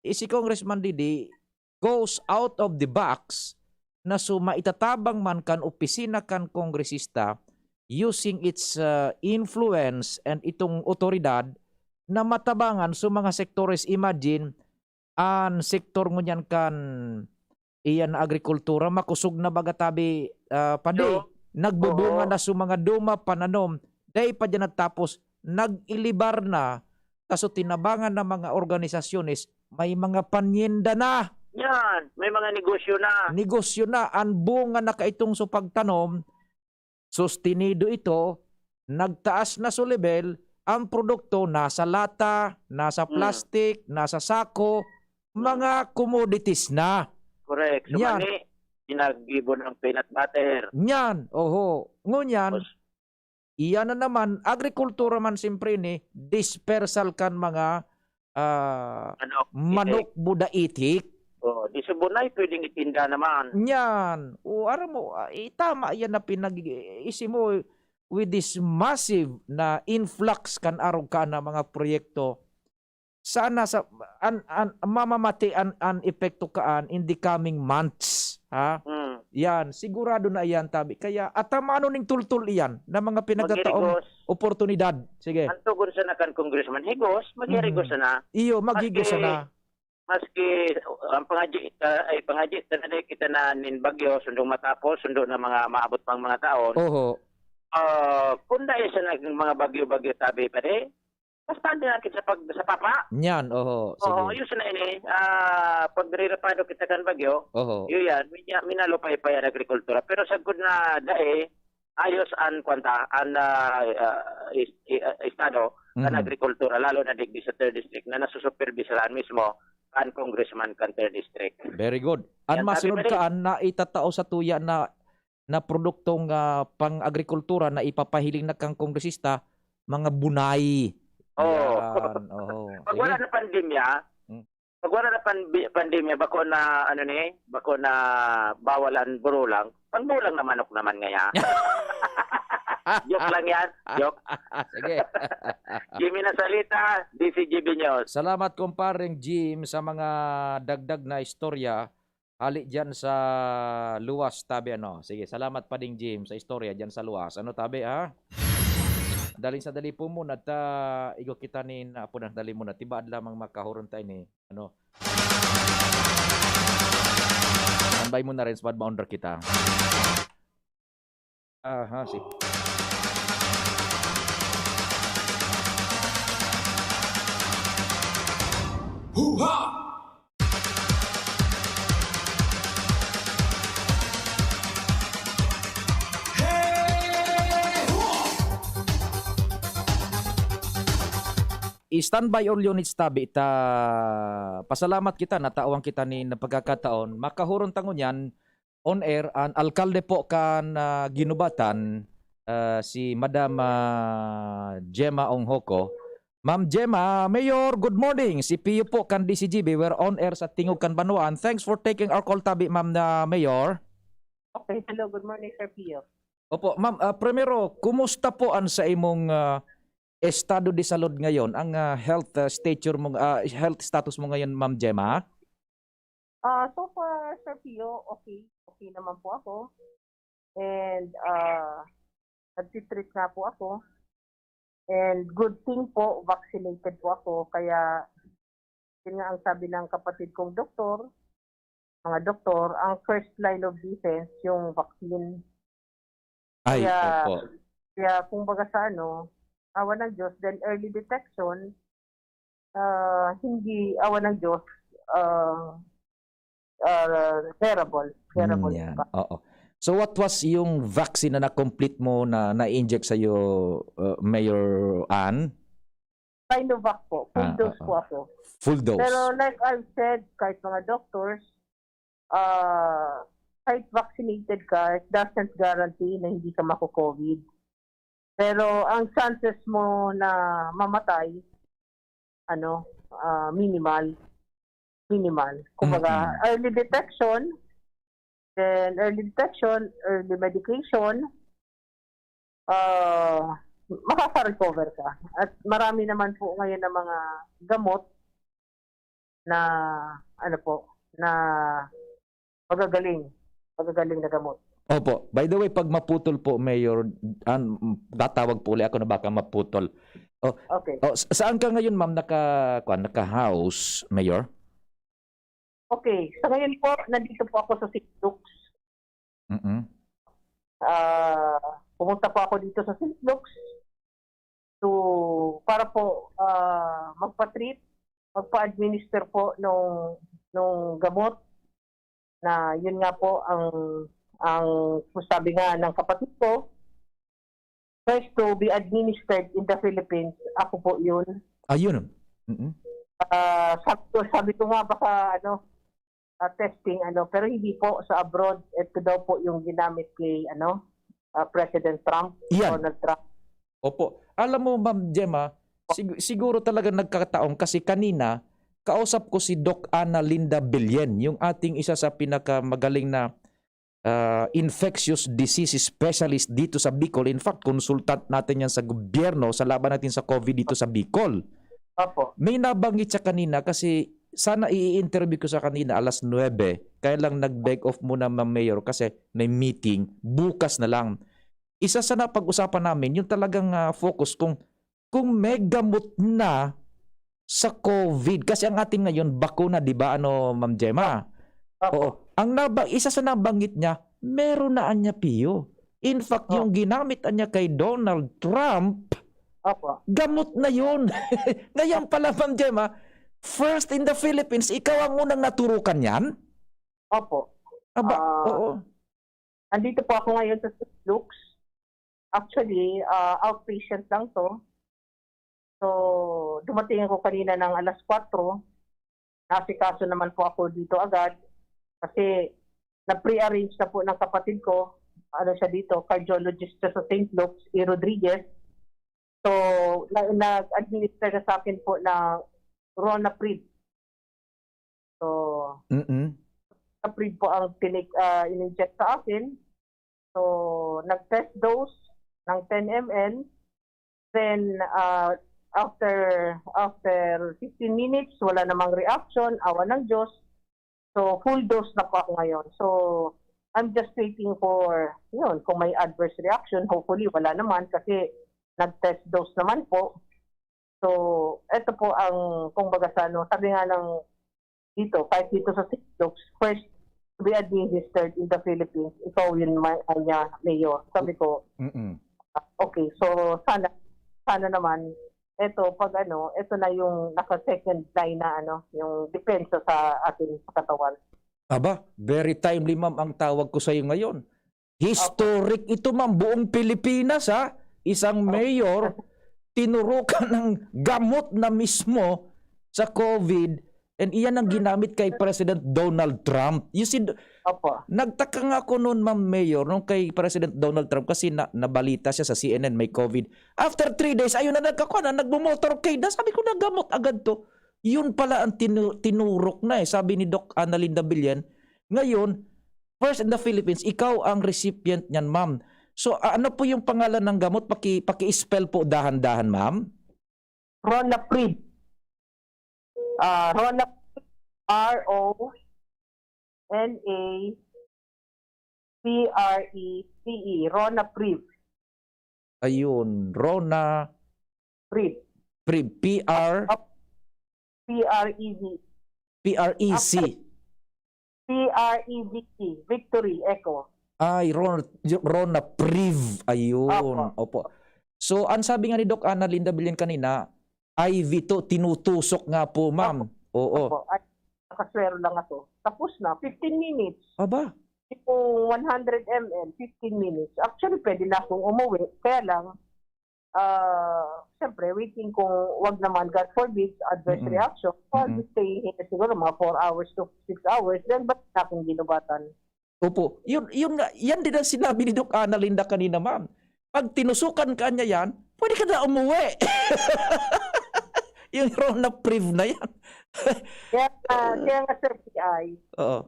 eh, si Congressman Didi goes out of the box na so maitatabang man kan opisina kan kongresista using its, ah, influence and itong otoridad na matabangan sa mga sektores. Imagine, an sektor ngunyan kan iyan na agrikultura, makosog na baga tabi, ah, padi. Yo. Nagbubunga Oo. na sa mga duma pananom. Dai pa diyan nagtapos, nag-ilibar na, ta so tinabangan na mga organisasyones, may mga panyenda na. Yan, may mga negosyo na. Negosyo na, ang bunga na kaitong so pagtanom, sustenido ito, nagtaas na so level, ang produkto nasa lata, nasa Hmm. plastic, nasa sako, Hmm. mga commodities na. Correct. So, Yan. Mani, pinaggibo ng peanut butter. Nyan, oho. Ngunyan, Tapos, iyan na naman, agrikultura man simpre ni, dispersal kan mga, ah, ano, manok buda itik. Oh, di subunay pwedeng itinda naman. Nyan. O, aram mo, ah, itama yan na pinag-iisi mo with this massive na influx kan arog ka na mga proyekto. Sana sa, an, an, mamamati an, an epekto kaan in the coming months, ha? Hmm. Yan, sigurado na iyan, tabi. Kaya, atamanon ning tultol iyan na mga pinagkataong Maghirigos. oportunidad. Sige. Ang tugon sana kan Congressman, higos, maghirigos Mhm. sana. Iyo, magigo Maski- sana. Maski ang pangadyi, ah, ay pangadyi, tanani kita na nin bagyo, sundong matapos, sundo na mga maabot pang mga taon. Oho. Ah, kung dahil sa nag-, mga bagyo-bagyo tabi pa di, basta hindi natin sa pag-, sa papa. Nyan, oho. Oo, Sige. yun na ini. Ah, pag nirepado kita kan bagyo, Oho. yun yan, minya-, minalupay pa yan agrikultura. Pero sagkod na dai, ayos an kwanta, an, ah, ah, is-, i-, ah, estado, kan Mhm. agrikultura, lalo na digdi sa third district, na nasusuperbisaran mismo kan congressman kan third district. Very good. An Yan, masunod sabi pa rin. kaan na itatao sa tuya na, na produktong, ah, pang-agrikultura na ipapahiling na kang kongresista, mga bunay. Oo. Yan, oho. Pag wala Sige. na pandemya, Mm. pag wala na pan-, pandemya, bako na, ano ni, bako na bawal ang burulang, pangbulang na manok naman ngaya. Joke lang yan. Joke. Sige. Jimmy Nasalita, D C G B News. Salamat, kumpareng Jim, sa mga dagdag na istorya. Hali diyan sa luwas, tabi, ano. Sige, salamat pa ding Jim sa istorya diyan sa luwas. Ano, tabi, ha? Daling sa dali po muna, ta, igo kita ni na po na dali muna. Tibaad lamang makahuron tayo ni, ano. Tambay mo na rin, sa maundar kita. Aha, si Hoo-ha! Hey! Hoo-ha! Standby all units, tabi ta. Pasalamat kita, natawan kita ni na pagkakataon. Makahuron ta ngunyan on air an alkalde po kan, ah, Guinobatan, ah, si Madam, ah, Gemma Onghoco. Ma'am Gemma, Mayor, good morning. Si Pio po kan D C G B. We're on air sa Tingog kan Banwaan. Thanks for taking our call, tabi, Ma'am, ah, Mayor. Okay, hello, good morning, Sir Pio. Opo, ma'am, ah, primero, kumusta po an sa imong, ah, estado de salud ngayon, ang, ah, health, ah, stature mo, ah, health status mo ngayon, Ma'am Gemma? Ah, so far, Sir Pio, okay. Okay naman po ako. And, ah, nagtitreat nga po ako. And good thing po, vaccinated po ako. Kaya, yun nga ang sabi ng kapatid kong doktor, mga doktor, ang first line of defense, yung vaccine. Ay, Kaya, opo. Kaya, kung baga sa ano, awa ng Diyos, then early detection, ah, hindi, awa ng Diyos, ah, ah, curable. Curable Mm, yan. pa. Oo. So, what was yung vaccine na na-complete mo na na-inject sa'yo, uh, Mayor Ann? Sinovac po. Full Ah, dose oo. po ako. Full dose? Pero like I've said, kahit mga doctors, ah, kahit vaccinated ka, it doesn't guarantee na hindi ka mako-COVID. Pero ang chances mo na mamatay, ano, ah, minimal. Minimal. Kumbaga, Mm-mm. early detection, then early detection, early medication, ah, makaka-recover ka. At marami naman po ngayon ng mga gamot na, ano po, na magagaling. Magagaling na gamot. Opo. By the way, pag maputol po, Mayor, an, tatawag po ulit ako na baka maputol. Oh, Okay. oh, sa- saan ka ngayon, ma'am, naka, kuwan, naka-house, Mayor? Okay. Sa ngayon po, nandito po ako sa Saint Luke's. Mm-mm. Ah, pumunta po ako dito sa Saint Luke's to, para po, ah, magpa-treat, magpa-administer po nung, nung gamot na yun nga po ang, ang sabi nga ng kapatid ko, first to be administered in the Philippines, ako po yun. Ayun. Mm-mm. Ah, sabi ko, sabi ko nga baka ano, ah, testing ano, pero hindi po sa abroad. Ito daw po yung ginamit kay ano, ah, President Trump, Yan. Donald Trump. Opo. Alam mo, Ma'am Gemma, sig- siguro talaga nagkataon kasi kanina, kausap ko si Doc Ana Linda Billen, yung ating isa sa pinakamagaling na ah, infectious disease specialist dito sa Bicol. In fact, consultant natin yan sa gobyerno sa laban natin sa COVID dito sa Bicol. Opo. May nabanggit siya kanina kasi sana i-interview ko sa kanina alas nuebe. Kaya lang nag-beg off muna, Ma'am Mayor, kasi may meeting. Bukas na lang. Isa sa napag-usapan namin, yung talagang ah, focus kung kung may gamot na sa COVID. Kasi ang ating ngayon, bakuna, di ba, ano, Ma'am Gemma? Opo. Oo. Ang naba, isa sa nabanggit niya, meron na anya piyo. In fact, Oh. yung ginamit anya kay Donald Trump, Opo. gamot na yun. Ngayon pala, Ma'am Gemma, first in the Philippines, ikaw ang unang naturukan yan? Opo. Aba, Ah, oo. Andito po ako ngayon sa Saint Luke's. Actually, ah, outpatient lang to. So, dumating ako kanina ng alas kwatro. Nasikaso naman po ako dito agad kasi na-pre-arrange na po ng kapatid ko. Ano siya dito, cardiologist siya sa Saint Luke's, E. Rodriguez. So, na, nag-administer na sa akin po ng Ronaprib. So, Mm-mm. Ronaprib po ang tinik, ah, in-inject sa akin. So, nag-test dose ng ten M L. Then, ah, after after fifteen minutes, wala namang reaction, awa ng Diyos. So, full dose na po ako ngayon. So, I'm just waiting for, yun, kung may adverse reaction. Hopefully, wala naman kasi nag-test dose naman po. So, eto po ang, kung baga sa ano, sabi nga ng dito, kahit dito sa Saint Luke's, first to be administered in the Philippines, ikaw yun, ma- kanya, Mayor. Sabi ko, Mm-mm. okay, so sana, sana naman, eto, pag ano, eto na yung naka-second line na ano, yung depensa sa ating katawan. Aba, very timely, ma'am, ang tawag ko sa'yo ngayon. Historic ito, ma'am. Buong Pilipinas, ha? Isang mayor, tinurukan ng gamot na mismo sa COVID, and iyan ang ginamit kay President Donald Trump. You see, d- Opo. nagtaka nga ako noon, Ma'am Mayor, nung kay President Donald Trump, kasi na, nabalita siya sa C N N may COVID. After three days, ayun na nagkakuha na, nagmo-motorcade na. Sabi ko, nagamot agad to. Yun pala ang tinu- tinurok na eh, sabi ni Doc Analinda Billen. Ngayon, first in the Philippines, ikaw ang recipient niyan, ma'am. So, a- ano po yung pangalan ng gamot? Paki, paki-spell po dahan-dahan, ma'am. Ronaprib. Ah, Rona, R O N A P R E V E. Ronaprib. Ayun, Rona Prib. Pri, P R, P R E V. P R E C. P R E V E. Victory Echo. Ay, Ron, Ronapriv. Ayun. Opo. So, ang sabi nga ni Doc Analinda Billen kanina, I V to, tinutusok nga po, ma'am. Oo. Opo. Ay, nakaswero lang ako. Tapos na, fifteen minutes. Aba, Yung one hundred M L, fifteen minutes. Actually, pwede na akong umuwi. Kaya lang, ah, siyempre, waiting kung wag naman, God forbid, adverse Mm-mm. reaction. So, I'll Mm-mm. be staying here siguro mga four hours to six hours. Then, ba't na akong ginubatan? Opo. Yun, yun nga, yan din ang sinabi ni Doc Analinda kanina, ma'am. Pag tinusukan ka niya yan, pwede ka na umuwi. Yung Ronaprev na yan. Kaya, ah, kaya nga, Sir P I, Oo.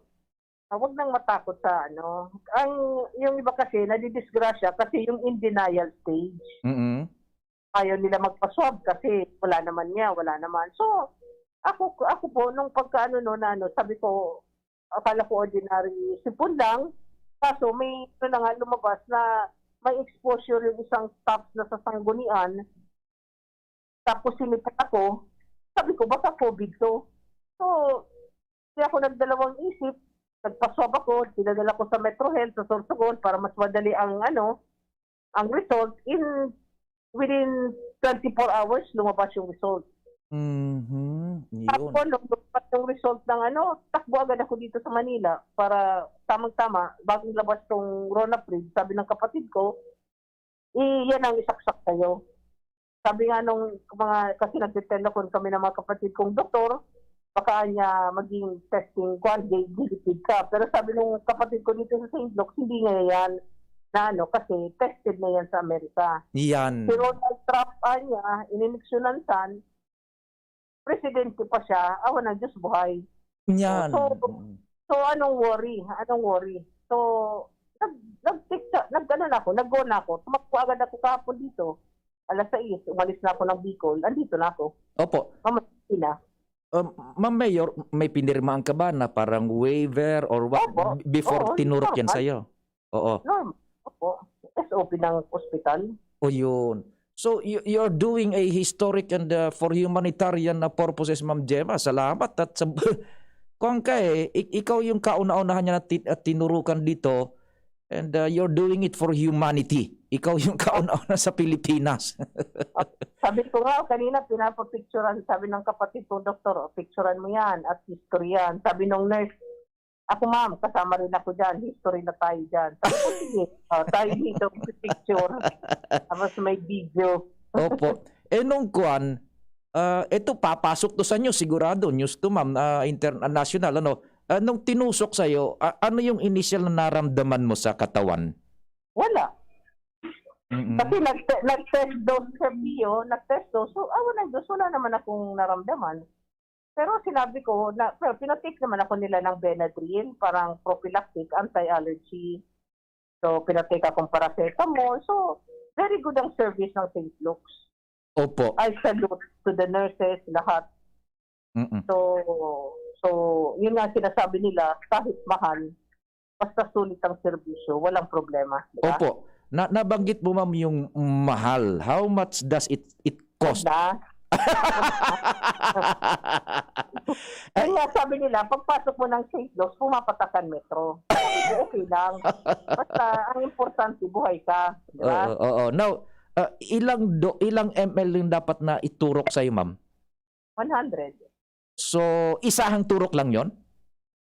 ah, wag nang matakot sa ano. Ang, yung iba kasi, nadidisgrasya kasi yung in denial stage. Mm-mm. Ayaw nila magpa-swab kasi wala naman niya, wala naman. So, ako, ako po, nung pagkaano no, na ano, sabi ko, akala ko ordinary sipon lang. Kaso may, ano na nga, lumabas na may exposure yung isang staff na sa Sanggunian. Tapos sinipon ako, sabi ko, "Baka COVID to." So, kaya ako nagdalawang isip, nagpa-swab ako, pinadala ko sa Metro Health, sa Sorsogon, para mas madali ang, ano, ang result. In, within twenty-four hours, lumabas yung result. Mhm. Yun. Tapos, nung lumabas yung result ng ano, takbo agad ako dito sa Manila para tamang-tama, bagong labas tong Ronaprev, sabi ng kapatid ko, "Eh, yan ang isaksak sa'yo." Sabi nga nung mga, kasi nagte-telephone kami ng mga kapatid kong doktor, baka niya maging testing, kwan, gay, gilipid ka. Pero sabi nung kapatid ko dito sa Saint Luke's, hindi niya yan na ano, kasi tested na yan sa Amerika. Yan. Si Donald Trump, ah, niya, ininiksyonan san, presidente pa siya, awa ng Diyos, buhay. Yan. So, Mm. So, anong worry? Anong worry? So, nag, nag, nag, ano na ako, nag-go na ako. Tumakbo agad ako kahapon dito. Alas sais, umalis na ako ng Bicol. Andito na ako. Opo. Mamatay na. Um, Ma'am Mayor, may pinirmahan ka ba na parang waiver or what Opo. before Oo, tinurok yan normal. Sa'yo? Oo. Normal. Opo. S O P ng ospital. O yun. So, you, you're doing a historic and uh, for humanitarian na purposes, Ma'am Gemma. Salamat. At sa, kung ka eh, ik- ikaw yung kauna-unahan niya na ti- at tinurukan dito, and uh, you're doing it for humanity. Ikaw yung kauna-una sa Pilipinas. Sabi ko nga, kanina pinapapicturan, sabi ng kapatid ko, "Doktor, oh, picturan mo yan at history yan." Sabi nung nurse, "Ako ma'am, kasama rin ako dyan, history na tayo dyan." Sabi ko, "Sige, oh, tayo dito, picture." Tapos may video. Opo. Eh nung kwan, ah, ito papasok to sa news, sigurado, news to ma'am, ah, international, ano. Ah, nung tinusok sa'yo, ah, ano yung initial na naramdaman mo sa katawan? Wala. Mm-mm. Kasi nag nag-test daw si Sir Pio, nag-test daw. So, awa ng Diyos, wala naman akong naramdaman. Pero sinabi ko, na, pero pinatake naman ako nila ng Benadryl, parang prophylactic, anti-allergy. So, pinatake akong paracetamol. So, very good ang service ng Saint Luke's. Opo. I salute to the nurses, lahat. Mm-mm. So, so, yun nga sinasabi nila, kahit mahal, basta sulit ang serbisyo, walang problema. Di ba? Opo. Na, nabanggit mo, ma'am, yung mahal. How much does it it cost? Na. Kaya nga sabi nila, pagpasok mo ng Saint Luke's, pumapatakan metro. Sabi ko, okay lang. Basta, ang importante, buhay ka. Di ba? Oo, oo. Now, ah, ilang do, ilang M L yung dapat na iturok sa'yo, ma'am? One hundred. So, isahang turok lang yon?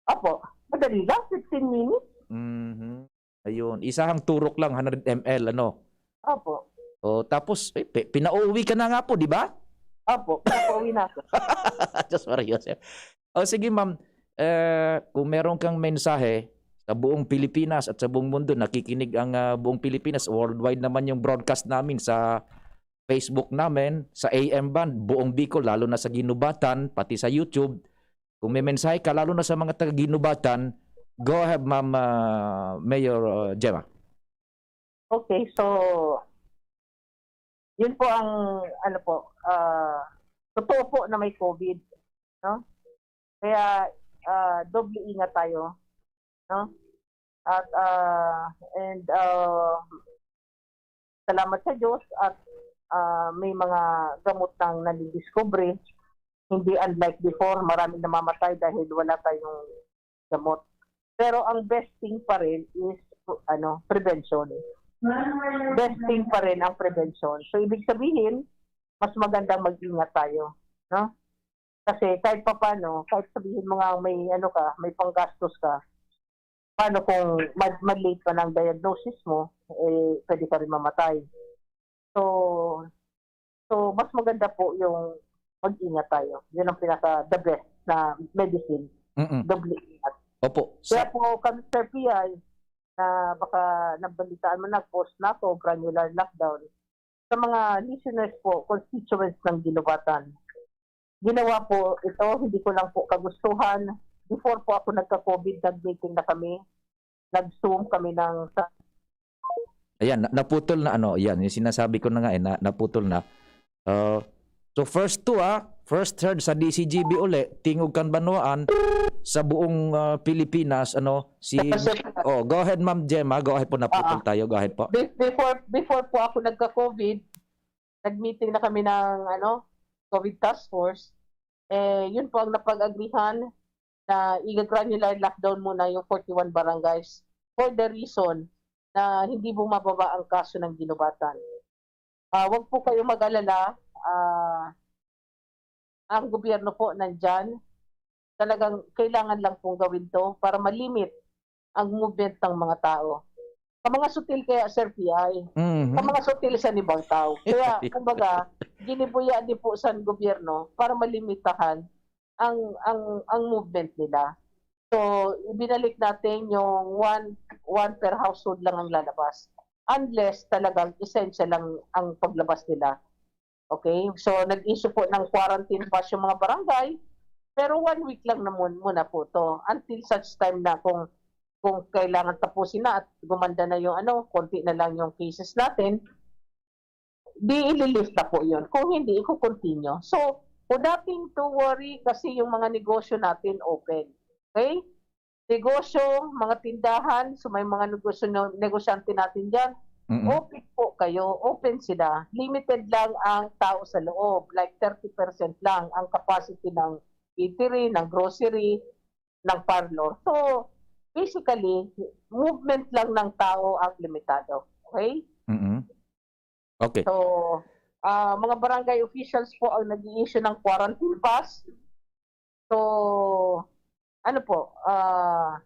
Opo. Madali lang, fifteen minutes. Mhm. Ayun, isahang turok lang, hundred M L, ano? Opo. O, tapos, eh, pi- pinauwi ka na nga po, di ba? Opo. Pauwi na ako. Diyos Maria Joseph. O, sige, ma'am. Eh, kung meron kang mensahe sa buong Pilipinas at sa buong mundo, nakikinig ang ah, buong Pilipinas, worldwide naman yung broadcast namin sa Facebook namin, sa A M band, buong Bicol, lalo na sa Guinobatan, pati sa YouTube. Kung may mensahe ka, lalo na sa mga taga Guinobatan, go ahead, Ma'am ah, Mayor ah, Gemma. Okay, so, yun po ang, ano po, ah, totoo po na may COVID, no? Kaya, ah, doble ingat tayo, no? At, ah, and, ah, salamat sa Diyos at, ah, may mga gamot nang nadidiscovery. Hindi unlike before, maraming namamatay dahil wala tayong gamot. Pero ang best thing pa rin is, ano, prevention. Best thing pa rin ang prevention. So, ibig sabihin, mas magandang mag-ingat tayo, no? Kasi kahit papaano, kahit sabihin mo nga may, ano ka, may panggastos ka, paano kung mad-, mad-late pa ng diagnosis mo, eh, pwede ka rin mamatay. So, so mas maganda po yung mag-ingat tayo. Yun ang pinaka the best na medicine. Mm-mm. Doble ingat. Opo. Kaya Sa, po kami, Sir P I, na baka nabalitaan mo, nag-post na ako, granular lockdown. Sa mga listeners po, constituents ng Guinobatan, ginawa po ito, hindi ko lang po kagustuhan. Before po ako nagka-COVID, nag-meeting na kami. Nag-Zoom kami ng sa- Ayan, na- naputol na ano, yan, yung sinasabi ko na nga eh, na, naputol na. Uh, so first two ah, first third sa D C G B uli, Tingog kan Banwaan, sa buong uh, Pilipinas, ano, si... Kasi- Oh, go ahead Ma'am Gemma, go ahead po, naputol Ah. tayo, go ahead po. Be- before before po ako nagka-COVID, nag-meeting na kami ng ano, COVID task force. Eh, yun po ang napag-agrihan na i-granular lockdown muna yung forty-one barangays for the reason na hindi bumababa ang kaso ng ginubatan. Ah, wag po kayo mag-alala. Ah, ang gobyerno po nandyan. Talagang kailangan lang pong gawin to para malimit ang movement ng mga tao. Sa mga sutil kaya, Sir P I, Mhm. sa mga sutil sa ibang tao. Kaya, kumbaga, ginibuya din po sa gobyerno para malimitahan ang ang ang movement nila. So, ibinalik natin yung one one per household lang ang lalabas. Unless talagang essential lang ang paglabas nila. Okay? So, nag-issue po ng quarantine pass yung mga barangay. Pero one week lang naman muna po to. Until such time na kung kung kailangan tapusin na at gumanda na yung ano, konti na lang yung cases natin, di ililift na po yun. Kung hindi, i-continue. So, for nothing to worry kasi yung mga negosyo natin open. Okay? Negosyo, mga tindahan, so may mga negosyo, negosyante natin dyan, Mhm. open po kayo, open sila. Limited lang ang tao sa loob, like thirty percent lang ang capacity ng eatery, ng grocery, ng parlor. So, basically, movement lang ng tao ang limitado. Okay? Mhm. Okay. So, ah, mga barangay officials po ang nag-i-issue ng quarantine pass. So, ano po, ah,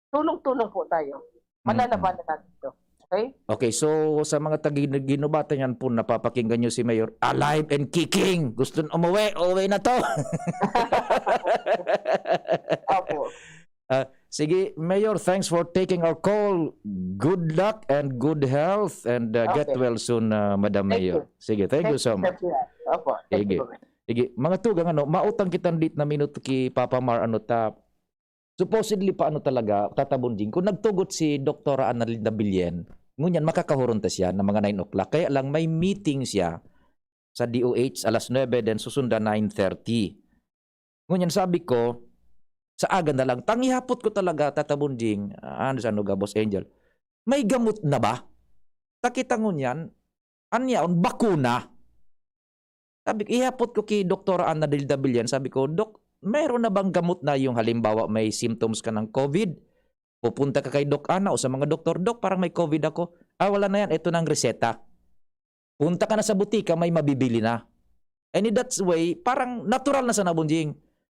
tulong-tulong po tayo. Mm-mm. Malalabanan natin ito. Okay? Okay, so sa mga taga-Guinobatan yan po, napapakinggan nyo si Mayor, alive and kicking! Gusto na umuwi, uwi na to! Opo. Ah, sige, Mayor, thanks for taking our call. Good luck and good health and uh, get Okay. well soon, uh, Madam Thank Mayor. you. Sige, thank you so much. Sir Pierre. Opo. Thank Sige. you po. Sige, mga tugang, ano, mautang kita dit na minuto ki Papa Mar, ano ta, supposedly pa ano talaga, Tata Bonjing, kung nagtugot si Doktora Analinda Billen, ngunyan makakahuron ta siya ng mga nine o'clock. Kaya lang may meeting siya sa D O H alas nuebe, then susundan nine thirty. Ngunyan sabi ko, sa aga na lang, tangihapot ko talaga, Tata Bonjing, ah, ano sa ano ga, Boss Angel, may gamot na ba? Takita ngunyan, anya on, bakuna. Sabi ko, ihapot ko ki Doktora Ana Del Dabillan, sabi ko, "Dok, mayroon na bang gamot na yung halimbawa may symptoms ka ng COVID? Pupunta ka kay Doc Ana o sa mga doktor, 'Dok, parang may COVID ako.'" "Ah, wala na yan, ito na ang reseta. Punta ka na sa butika, may mabibili na." And in that way, parang natural na sa nabunjing.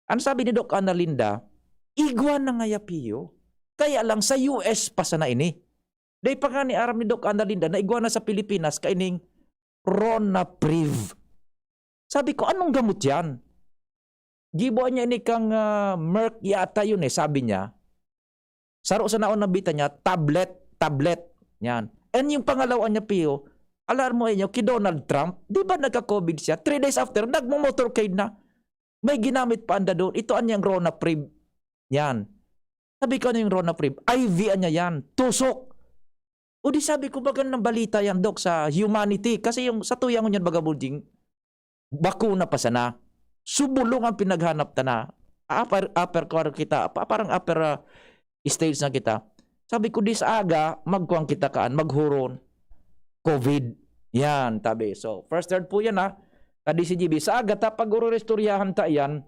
Ang sabi ni Doc Ana Linda, "Igwa na nga ya, Pio. Kaya lang sa U S pa sana ini." Dai pa nga ni aram ni Doc Ana Linda na igwa na sa Pilipinas kaining Ronapriv. Sabi ko, "Anong gamot yan?" Gibo niya ini kang, ah, Merck yata yun eh, sabi niya. Saro sa naon nabita niya, tablet, tablet. Yan. And yung pangalawa niya, Pio, alam mo inyo, ki Donald Trump, di ba nagka-COVID siya? Three days after, nagmo-motorcade na. May ginamit pa anda doon. Ito anyang Ronapriv. Yan. Sabi ko, "Ano yung Ronapriv?" "I V anya yan. Tusok." O di sabi ko, "Magandang balita yan, Doc, sa humanity." Kasi yung sa tuya ngunyan, baga, Bonjing, bakuna pa sana. Subulong ang pinaghanap ta na. Upper, upper quarter kita, pa- parang upper ah, stage na kita. Sabi ko, "Di sa aga, magkuhan kita kaan, maghuron. COVID." Yan, tabi. So, first third po yan ha. Ka D C G B, sa aga, ta pag-ururistoryahan ta yan,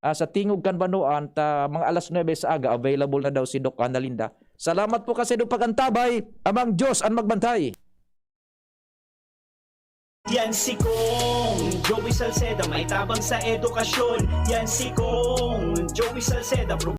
ah, sa Tingog kan Banwaan, ta mga alas nuebe sa aga, available na daw si Doc Ana Linda. Salamat po kasi do pag-antabay, amang Diyos ang magbantay. Yan si Kong Joey Salceda, may tabang sa edukasyon. Yan si Kong Joey Salceda,